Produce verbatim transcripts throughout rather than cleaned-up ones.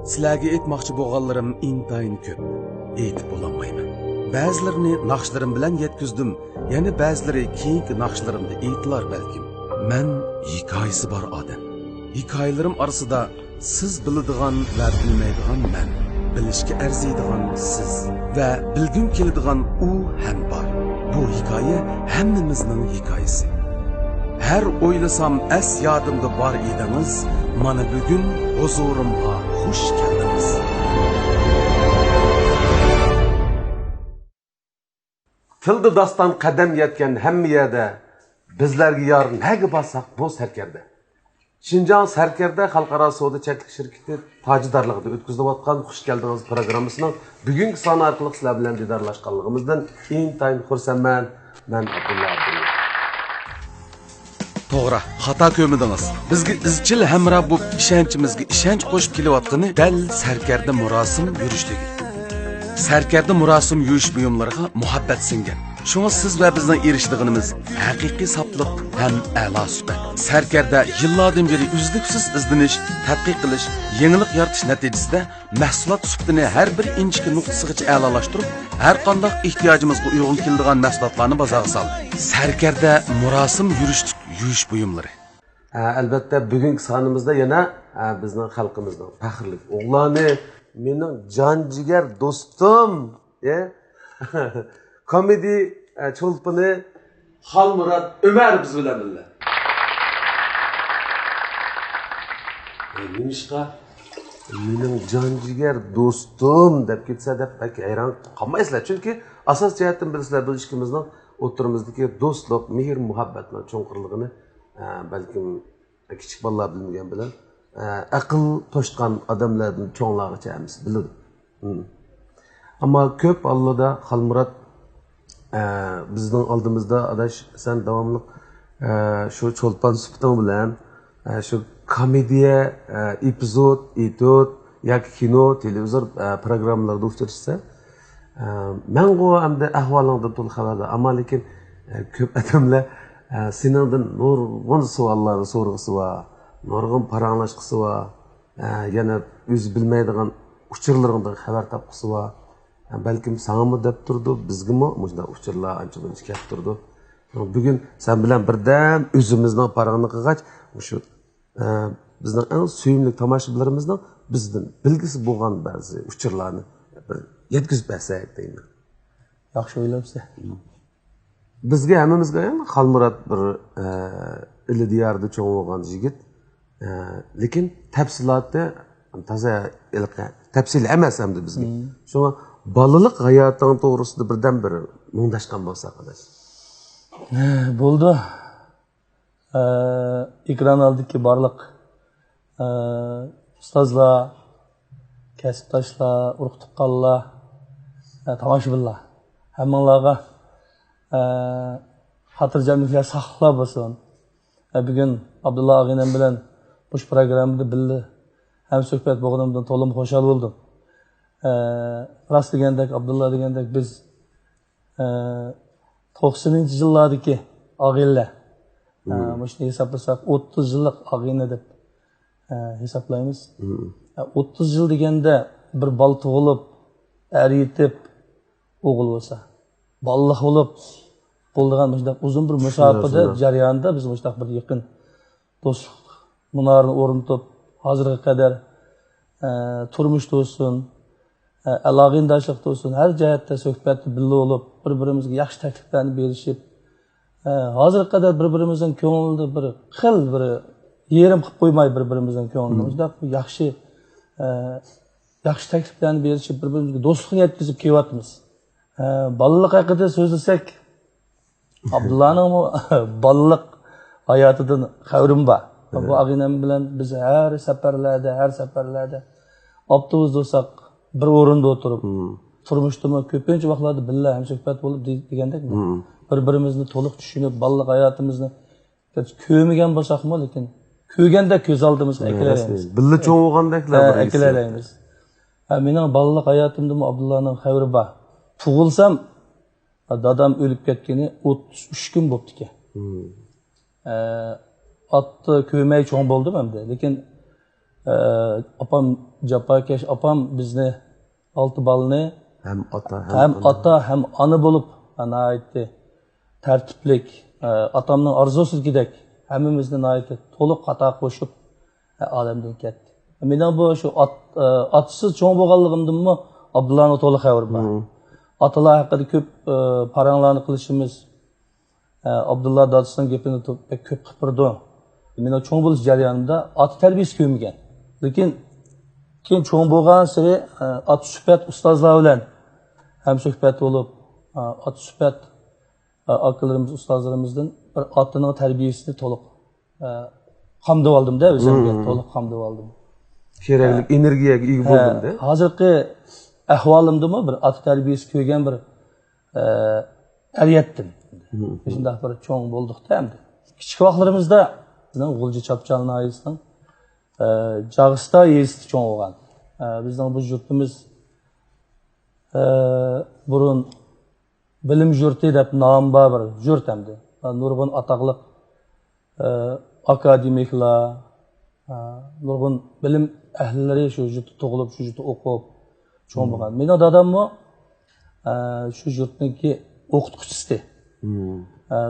سىلەرگە ئېيتماقچى بولغانلىرىم ئىنتايىن كۆپ. ئېيتىپ بولالمايمەن. بەزىلىرىنى ناخشىلىرىم بىلەن يەتكۈزدۈم، يەنە بەزىلىرى كېيىنكى ناخشىلىرىمدا ئېيتىلار بەلكىم. مەن ھېكايىسى بار ئادەم. ھېكايىلىرىم ئارىسىدا سىز بىلىدىغان ۋە بىلمەيدىغان مەن، بىلىشكە ئەرزىيدىغان سىز ۋە بىلگۈم كېلىدىغان ئۇ ھەم بار. بۇ ھېكايە ھەممىمىزنىڭ ھېكايىسى. ھەر ئويلىسام ئەس يادىمدا بار ئىدىڭىز، مانا بۈگۈن ھۇزۇرۇمغا خۇش كەلدىڭىز. تىلدا داستان قەدەم يەتكەن ھەممە يەردە، بىزلەرگە يار نەگە بارساق بۇ سەركەردە. شىنجاڭ سەركەردە خەلقئارا سودا چەكلىك شىركىتى تاجدارلىقىدا ئۆتكۈزۈلۈۋاتقان خۇش كەلدىڭىز پروگراممىسىنىڭ بۈگۈنكى سانى ئارقىلىق سىلەر بىلەن دىدارلاشقانلىقىمىزدىن ئىنتايىن خۇرسەنمەن. مەن ئابدۇللا ئابدۇللا. توغرا، خاتا كۆرمىدىڭىز. بىزگە ئىزچىل ھەمراھ بولۇپ، ئىشەنچىمىزگە ئىشەنچ قوشۇپ كېلىۋاتقىنى دەل سەركەردە مۇراسىم يۈرۈشلۈكى. سەركەردە مۇراسىم يۈرۈش بۇيۇملىرىغا مۇھەببەت سىڭگەن. شۇڭا سىز ۋە بىزنىڭ ئېرىشىدىغىنىمىز ھەقىقىي ساپلىق ھەم ئەلا سۈپەت. سەركەردە يىللاردىن بېرى ئۈزلۈكسىز ئىزدىنىش، تەتقىق قىلىش، يېڭىلىق يارىتىش نەتىجىسىدە مەھسۇلات سۈپىتىنى ھەر بىر ئىنچىكە نۇقتىسىغىچە ئەلالاشتۇرۇپ، ھەر قانداق ئېھتىياجىمىزغا ئۇيغۇن كېلىدىغان مەھسۇلاتلارنى بازارغا سالدى. سەركەردە مۇراسىم يۈرۈشلۈك يۈرۈش بۇيۇملىرى. ھە، ئەلۋەتتە، بۈگۈنكى سانىمىزدا يەنە، ھە، بىزنىڭ خەلقىمىزنىڭ پەخىرلىك ئوغلانى، مېنىڭ جان جىگەر دوستۇم، ئە، كومېدىي، ئە، چولپىنى خالمۇرات ئۆمەر بىز بىلەن بىللە. ئە، نېمىشقا مېنىڭ جان جىگەر دوستۇم دەپ كەتسە دەپ بەك ھەيران قالمايسىلەر. چۈنكى ئاساس جەھەتتىن بىلىسىلەر، بىز ئىككىمىزنىڭ ئوتتۇرىمىزدىكى دوستلۇق، مېھىر-مۇھەببەتنىڭ چوڭقۇرلۇقىنى، ئە، بەلكىم كىچىك بالىلار بىلمىگەن بىلەن، ئە، ئەقىل توشقان ئادەملەردىن چوڭلارغىچە ھەممىسى بىلىدۇ. ھىم. ئەمما كۆپ ھاللاردا خالمۇرات، ئە، بىزنىڭ ئالدىمىزدا، «ئاداش، سەن داۋاملىق، ئە، شۇ چولپان سۈپىتىڭ بىلەن، ئە، شۇ كومېدىيە، ئە، ئېپىزود، ئېتيۇد ياكى كىنو، تېلېۋىزور، ئە، پروگراممىلىرىدا ئۇچرىشىسەن. ئە، مەنغۇ ئەمدى ئەھۋالىڭدىن تولا خەۋەردار. ئەمما لېكىن، ئە، كۆپ ئادەملەر، ئە، سېنىڭدىن نۇرغۇن سوئاللارنى سورىغۇسى بار، نۇرغۇن پاراڭلاشقۇسى بار. ئە، يەنە ئۆزى بىلمەيدىغان ئۇچۇرلىرىڭدىن خەۋەر تاپقۇسى بار. ئە، بەلكىم ساڭىمۇ دەپ تۇرىدۇ، بىزگىمۇ مۇشۇنداق ئۇچۇرلار ئانچە-مۇنچە كەپ تۇرىدۇ. بۈگۈن سەن بىلەن بىردەم ئۆزىمىزنىڭ پاراڭىنى قىلغاچ، مۇشۇ، ئە، بىزنىڭ ئەڭ سۆيۈملۈك تاماشىبىنلىرىمىزنىڭ بىزدىن بىلگۈسى بولغان بەزى ئۇچۇرلارنى بىر يەتكۈزۈپ بەرسەك دەيمەن. ياخشى ئويلىمىسىلەر. بىزگە ھەممىمىزگە ئايان خالمۇرات بىر، ئە، ئىلى دىياردا چوڭ بولغان يىگىت. ئە، لېكىن تەپسىلاتى تازا ھېلىقى تەپسىلىي ئەمەس ئەمدى بىزگە. مم. شۇڭا بالىلىق ھاياتىڭ توغرىسىدا بىردەم بىر مۇڭداشقان بولساق، ئاداش. ھە، بولىدۇ. ئە، ئېكران ئالدىدىكى بارلىق، ئە، ئۇستازلار، كەسىپداشلار، ئۇرۇق-تۇغقانلار، ئە، تاماشىبىنلار، ھەممىڭلارغا، ئە، خاتىرجەملىكلەر ساقلار بولسۇن. ئە، بۈگۈن ئابدۇللا ئاغىنەم بىلەن مۇشۇ پروگراممىدا بىللە ھەمسۆھبەت بولغىنىمدىن تولىمۇ خۇشال بولدۇم. ئە، راست دېگەندەك، ئابدۇللا دېگەندەك، بىز ئە، توقسىنىنچى يىللاردىكى ئاغىنىلەر. ئە، مم. مۇشۇنى ھېسابلىساق، ئوتتۇز يىللىق ئاغىنە دەپ، ئە، ھېسابلايمىز. مم. ئە، ئوتتۇز يىل دېگەندە بىر بالا تۇغۇلۇپ، ئەر يېتىپ، ئوغۇل بولسا، بالىلىق بولۇپ، بولىدىغان مۇشۇنداق ئۇزۇن بىر مۇساپىدە، شۇنداق، شۇنداق. جەريانىدا بىز مۇشۇنداق بىر يېقىن دوستلۇق مۇنارىنى ئورنىتىپ، ھازىرغا قەدەر، ئە، تۇرمۇشتا بولسۇن، ئە، ئالاقىداشلىقتا بولسۇن، ھەر جەھەتتە سۆھبەتتە بىللە بولۇپ، بىر-بىرىمىزگە ياخشى تەكلىپلەرنى بېرىشىپ، ئە، ھازىرغا قەدەر بىر-بىرىمىزنىڭ كۆڭلىدە بىر خىل بىر يېرىم قىلىپ قويماي بىر-بىرىمىزنىڭ كۆڭلىنى. مم. مۇشۇنداق ياخشى، ئە، ياخشى تەكلىپلەرنى بېرىشىپ، بىر-بىرىمىزگە دوستلۇقنى يەتكۈزۈپ كېلىۋاتىمىز. ئە، بالىلىق ھەققىدە سۆزلىسەك، ئابدۇللانىڭمۇ بالىلىق ھاياتىدىن خەۋىرىم بار. بۇ ئاغىنەم بىلەن بىز ھەر سەپەرلەردە، ھەر سەپەرلەردە ئاپتوبۇستا بولساق بىر ئورۇندا ئولتۇرۇپ، مم. تۇرمۇشتىمۇ كۆپىنچە ۋاقىتلاردا بىللە ھەمسۆھبەت بولۇپ دې-، دېگەندەك، مم. بىر-بىرىمىزنى تولۇق چۈشىنىپ، بالىلىق ھاياتىمىزنى كۆرمىگەن بولساقمۇ، لېكىن كۆرگەندەك كۆز ئالدىمىزغا ئەكېلەلەيمىز. بىللە چوڭ بولغاندەكلا ھە، بىر ھېسسىيات. ئەكېلەلەيمىز. ھە، مېنىڭ بالىلىق ھاياتىمدىمۇ ئابدۇللانىڭ خەۋىرى بار. تۇغۇلسام، دادام ئۆلۈپ كەتكىنى ئوتتۇز ئۈچ كۈن بوپتىكەن. مم. ئە، ئاتتا كۆرمەي چوڭ بولدۇم ئەمدى. لېكىن ئاپام، جاپاكەش ئاپام بىزنى، ئالتە بالىنى ھەم ئاتا، ھەم ھەم ئانا. ئاتا، ھەم ئانا بولۇپ، ناھايىتى تەرتىپلىك، ئاتامنىڭ ئارزۇسىدىكىدەك ھەممىمىزنى ناھايىتى تولۇق خاتا قوشۇپ، ئالەمدىن كەتتى. مېنىڭ بۇ شۇ ئات-، ئاتىسىز چوڭ بولغانلىقىمدىنمۇ ئابدۇللانىڭ تولا خەۋىرى بار. مم. ئاتىلار ھەققىدە كۆپ پاراڭلارنى قىلىشىمىز، ئابدۇللا دادىسىنىڭ گېپىنى بەك كۆپ قىلىپ بېرىدۇ. مېنىڭ چوڭ بولۇش جەريانىمدا ئاتا تەربىيىسى كۆرمىگەن. لېكىن كېيىن چوڭ بولغانسېرى، ئاتا سۈپەت ئۇستازلار بىلەن ھەمسۆھبەت بولۇپ، ئاتا سۈپەت، ئاكىلىرىمىز، ئۇستازلىرىمىزدىن بىر ئاتىنىڭ تەربىيىسىنى تولۇق، قامدىۋالدىم-دە، ئۆزۈمگە مم. تولۇق قامدىۋالدىم. كېرەكلىك ئېنېرگىيەگە ئىگە ھە، بولدۇم-دە. ھازىرقى ئەھۋالىمدىمۇ بىر ئاتا تەربىيىسى كۆرگەن بىر ئە، ئەر يەتتىم. مم. شۇنداق بىر چوڭ بولدۇق-تە ئەمدى. كىچىك ۋاقىتلىرىمىزدا بىزنىڭ غۇلجا چاپچال ناھىيەسىنىڭ، ئە، جاغىستا يېزىسىدا چوڭ بولغان. ئە، بىزنىڭ بۇ يۇرتىمىز، ئە، بۇرۇن بىلىم يۇرتى دەپ نامى بار بىر يۇرت ئەمدى. نۇرغۇن ئاتاقلىق ئاكادېمىكلار، نۇرغۇن بىلىم ئەھلىلىرى شۇ يۇرتتا تۇغۇلۇپ، شۇ يۇرتتا ئوقۇپ چوڭ بولغان. مېنىڭ داداممۇ شۇ يۇرتنىڭكى ئوقۇتقۇچىسى.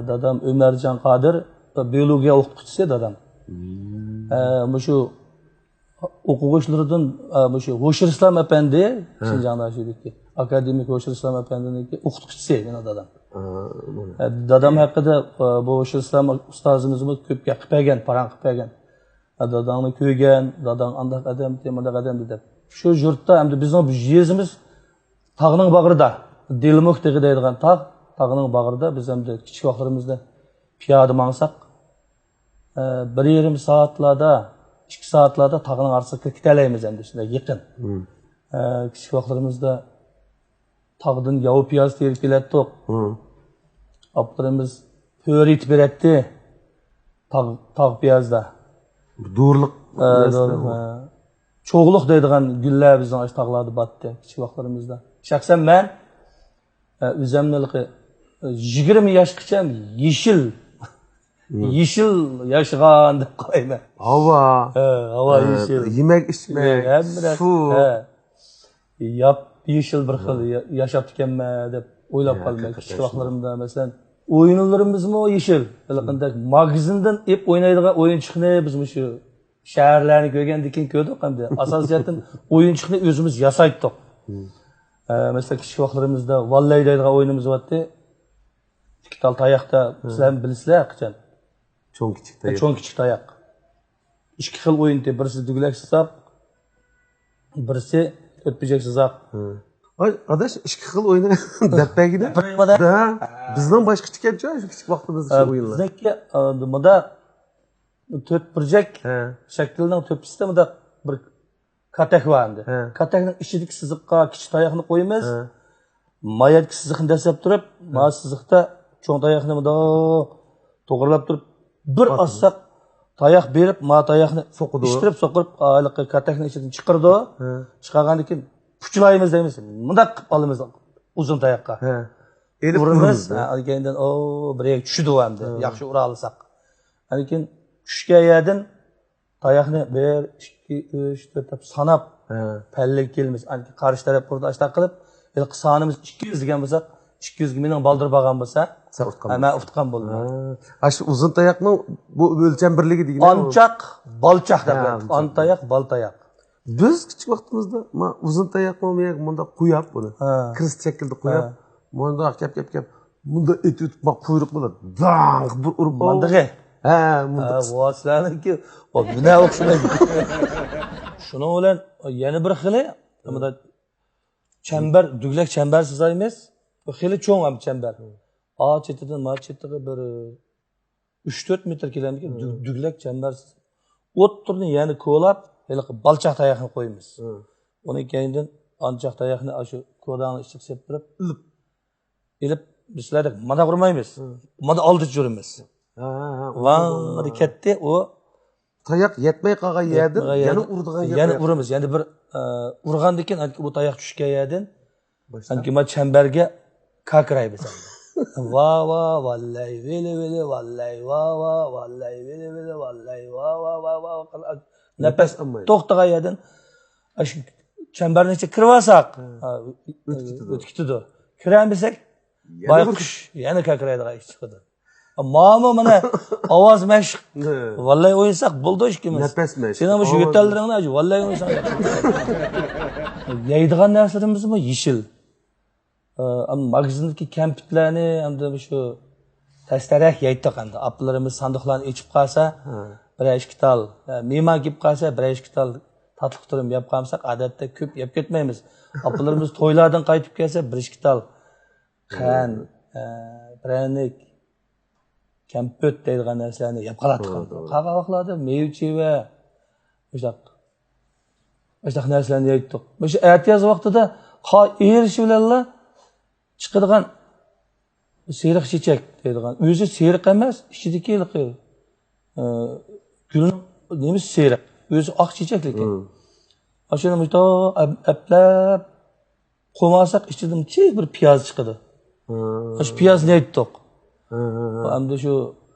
دادام ئۆمەرجان قادىر، بىيولوگىيە ئوقۇتقۇچىسى دادام. مۇشۇ ئوقۇغۇچىلىرىدىن، ئە، مۇشۇ ھوشۇر ئىسلام ئەپەندى، ھە. شىنجاڭدا شۇدىكى ئاكادېمىك ھوشۇر ئىسلام ئەپەندىنىڭكى ئوقۇتقۇچىسى مېنىڭ دادام. ھە، بۇنى. ئە، دادام ھەققىدە، ئە، بۇ ھوشۇر ئىسلام ئۇستازىمىزمۇ كۆپ گەپ قىلىپ بەرگەن، پاراڭ قىلىپ بەرگەن. ئە، داداڭنى كۆرگەن، داداڭ ئانداق ئادەمتى، مۇنداق ئادەمتى دەپ. شۇ يۇرتتا ئەمدى بىزنىڭ بۇ يېزىمىز تاغنىڭ باغرىدا، دىلمۇك تېغى دەيدىغان تاغ، تاغنىڭ باغرىدا بىز ئەمدى كىچىك ۋاقىتلىرىمىزدا پىيادە ماڭساق، ئە، بىر يېرىم سائەتلەردە، ئىككى سائەتلەردە تاغنىڭ ئارىسىغا كىرىپ كېتەلەيمىز ئەمدى، شۇنداق يېقىن. مم. ئە، كىچىك ۋاقىتلىرىمىزدا تاغدىن ياۋا پىياز تېرىپ كېلەتتۇق. مم. ئاپىلىرىمىز پۆرە ئېتىپ بېرەتتى. تاغ، تاغ پىيازدا. دورىلىق ئە، نەرسىلەر دورىلىق، بۇ. ئە. چوغلۇق دەيدىغان گۈللەر بىزنىڭ ئاشۇ تاغلاردا بارتتى، كىچىك ۋاقىتلىرىمىزدا. شەخسەن مەن ئە، ئۆزۈمنى ھېلىقى، ئە، يىگىرمە ياشقىچە يېشىل، مم. يېشىل ياشىغان دەپ قارايمەن. ھاۋا. ھە، ھاۋا ھە، يېشىل. يېمەك، ئىچمەك، ھەممە نەرسە، سۇ. ھە. ياپيېشىل بىر خىل ھە. يا-، ياشاپتىكەنمەن دەپ ئويلاپ ھە، قالىمەن. ھەقىقەتەن كىچىك شۇنداق. ۋاقىتلىرىمدا، مەسىلەن، ئويۇنلىرىمىزمۇ يېشىل. ھېلىقىندەك ماگىزىندىن ئېلىپ ئوينايدىغان ئويۇنچۇقنى بىز مۇشۇ شەھەرلەرنى كۆرگەندىن كېيىن كۆردۇق ئەمدى. ئاساسىي جەھەتتىن ئويۇنچۇقنى ئۆزىمىز ياسايتتۇق. مم. ئە، مەسىلەن، كىچىك ۋاقىتلىرىمىزدا ۋاللەي دەيدىغان ئويۇنىمىز بارتتى. ئىككى تال تاياقتا، مم. سىلەر بىلىسىلەر ھەقىچان. چوڭ كىچىك تاياق. چوڭ كىچىك تاياق. ئىككى خىل ئويۇنتى، بىرسى دۈگلەك سىزاق، بىرسى تۆت بۆجەك سىزاق. مم. ئاي، ئاداش، ئىككى خىل ئويۇن دەپ بەرگىنە. بىر نېمىدە؟ ھە، بىزنىڭ باشقىچە ئىكەنچۇ، شۇ كىچىك ۋاقتىمىزدا شۇ ئە، ئويۇنلار. بىزنىڭكى، ئە، مۇندا تۆت بۇرجەك ھە. شەكلىنىڭ تۆپىسىدە مۇنداق بىر كاتەك بار ئەمدى. ھە. كاتەكنىڭ ئىچىدىكى سىزىققا كىچىك تاياقنى قويىمىز. ھە. ما يەردىكى سىزىقنى دەسسەپ تۇرۇپ، ھە. ما سىزىقتا چوڭ تاياقنى مۇنداق توغرىلاپ تۇرۇپ، بىر ئاتىمىز. ئاتساق، تاياق بېرىپ، ما تاياقنى سوقىدۇ. ئىتتىرىپ سوقۇپ، ھېلىقى كاتەكنىڭ ئىچىدىن چىقىرىدۇ. ھە. چىقارغاندىن كېيىن پۇچىلايمىز دەيمىز. مۇنداق قىلىپ ئالىمىز ئۇزۇن تاياققا. ھە. ئېلىپ ئۇرىمىز. ئۇرىمىز، ھە. ھە، كەينىدىن، ئو، بىر يەرگە چۈشىدۇ ئەمدى. ھە. ياخشى ئۇرالىساق. ئاندىن كېيىن چۈشكەن يەردىن تاياقنى بىر، ئىككى، ئۈچ، تۆت دەپ ساناپ، ھە. پەللىگە كېلىمىز. ئاندىن كېيىن قارشى تەرەپ بۇردا ئاشتاق قىلىپ، ھېلىقى سانىمىز ئىككى يۈز دېگەن بولساق، ئىككى يۈزگە مېنىڭ بالدۇر بارغان بولسا، سەن ئۇتقان ھە، مەن ئۇتقان بولدۇم. ھە. ئاشۇ ئۇزۇن تاياقنىڭ بۇ ئۆلچەم بىرلىكى دېگىنى ئانچاق، بالچاق دەپ ھە، ئايتىدۇ. ئان تاياق، بال تاياق. بىز كىچىك ۋاقتىمىزدا ما ئۇزۇن تاياقنى مۇنداق قوياپ بۇنى. ھە. كرېست شەكلىدە قوياپ، ھە. مۇنداق كەپ، كەپ، كەپ. مۇنداق ئېتىۋېتىپ، ما قۇيرۇق بىلەن داڭ بىر ئۇرۇپ، ماندىغى. ھە، مۇنداق. ھە، ۋاسلارنىڭكى، ۋا، بىنا ئوخشىمايدۇ. شۇنىڭ بىلەن يەنە بىر خىلى، مۇنداق چەمبەر، دۈگلەك چەمبەر سىزايمىز. بۇ خېلى چوڭ ھەم چەمبەر. ئا چېتىدىن ما چېتىگە بىر ئۈچ تۆت مېتىر كېلەمدىكىن، دۈگ-، دۈگلەك چەمبەر سىزىپ، ئوتتۇرىنى يەنە كولاپ، ھېلىقى بالچاق تاياقنى قويىمىز. ئۇنىڭ كەينىدىن ئانچاق تاياقنى ئاشۇ كوداڭنىڭ ئىچىگە سېلىپ بېرىپ، ئېلىپ، بىز سىلەردەك مانداق ئۇرمايمىز. مانداق ئالدىچە ئۇرىمىز. ھە، ھە، ھە، ۋاڭ ئۇرىدۇ. دېدى كەتتى، ئۇ تاياق يەتمەي قالغان يەردىن يەتمەي قالغان يەنە يەردىن ئۇرىدىغان گەپ يەنە يوق. ئۇرىمىز. يەنە بىر، ئە، ئۇرغاندىن كېيىن، ئانكى بۇ تاياق چۈشكەن يەردىن، باشلاپ. ئانكى ما چەمبەرگە كاكىرايمىز. ۋا، ۋا، ۋاللەي، ۋىلى، ۋىلى، ۋاللەي، ۋا، ۋا، ۋاللەي، ۋىلى، ۋىلى، ۋاللەي، ۋا، ۋا، ۋا، ۋا، ۋا. نەپەس ئالمايدۇ. توختىغان يەردىن ئاشۇ چەمبەرنىڭ ئىچىگە كىرىۋالساق، ھە، ئۆتۈپ كېتىدۇ. كىرەلمىسەك، بايقۇش يەنە كاكىرايدىغان ئىش چىقىدۇ. ماما مانا ئاۋاز مەشىق. ۋاللاي ئوينىساق بولدى ئىككىمىز. نەپەس مەشىق. سېنىڭ مۇشۇ يۆتەللىرىڭنى ۋاللاي ئوينىساڭ. يەيدىغان نەرسىلىرىمىزمۇ يېشىل. ئە، ئەمما ماگىزىندىكى كەمپۈتلەرنى ئەمدى مۇشۇ تەستەرەك يەيتتۇق ئەمدى. ئاپىلىرىمىز ساندۇقلارنى ئېچىپ قالسا، بىرەر ئىككى تال، ئە، مېھمان كېلىپ قالسا، بىرەر ئىككى تال تاتلىق تۈرۈم يەپ قالمىساق، ئادەتتە كۆپ يەپ كەتمەيمىز. ئاپىلىرىمىز تويلاردىن قايتىپ كەلسە، بىر ئىككى تال قەنت، ئە، پىرەنىك، كەمپۈت دەيدىغان نەرسىلەرنى يەپ قالاتتۇق. قالغان ۋاقىتلاردا مېۋە-چېۋە، مۇشۇنداق، مۇشۇنداق نەرسىلەرنى يەيتتۇق. مۇشۇ ئەتىياز ۋاقتىدا قار ئېرىشى بىلەنلا چىقىدىغان سېرىق چېچەك دەيدىغان. ئۆزى سېرىق ئەمەس، ئىچىدىكى ھېلىقى، ئە، گۈلنىڭ نېمىسى سېرىق. ئۆزى ئاق چېچەك لېكىن. ئاشۇنى مۇشۇنداق ئەپ-، ئەپلەپ قومالساق ئىچىدىن كىچىك بىر پىياز چىقىدۇ. ئاشۇ پىيازنى يەيتتۇق. ئەمدى شۇ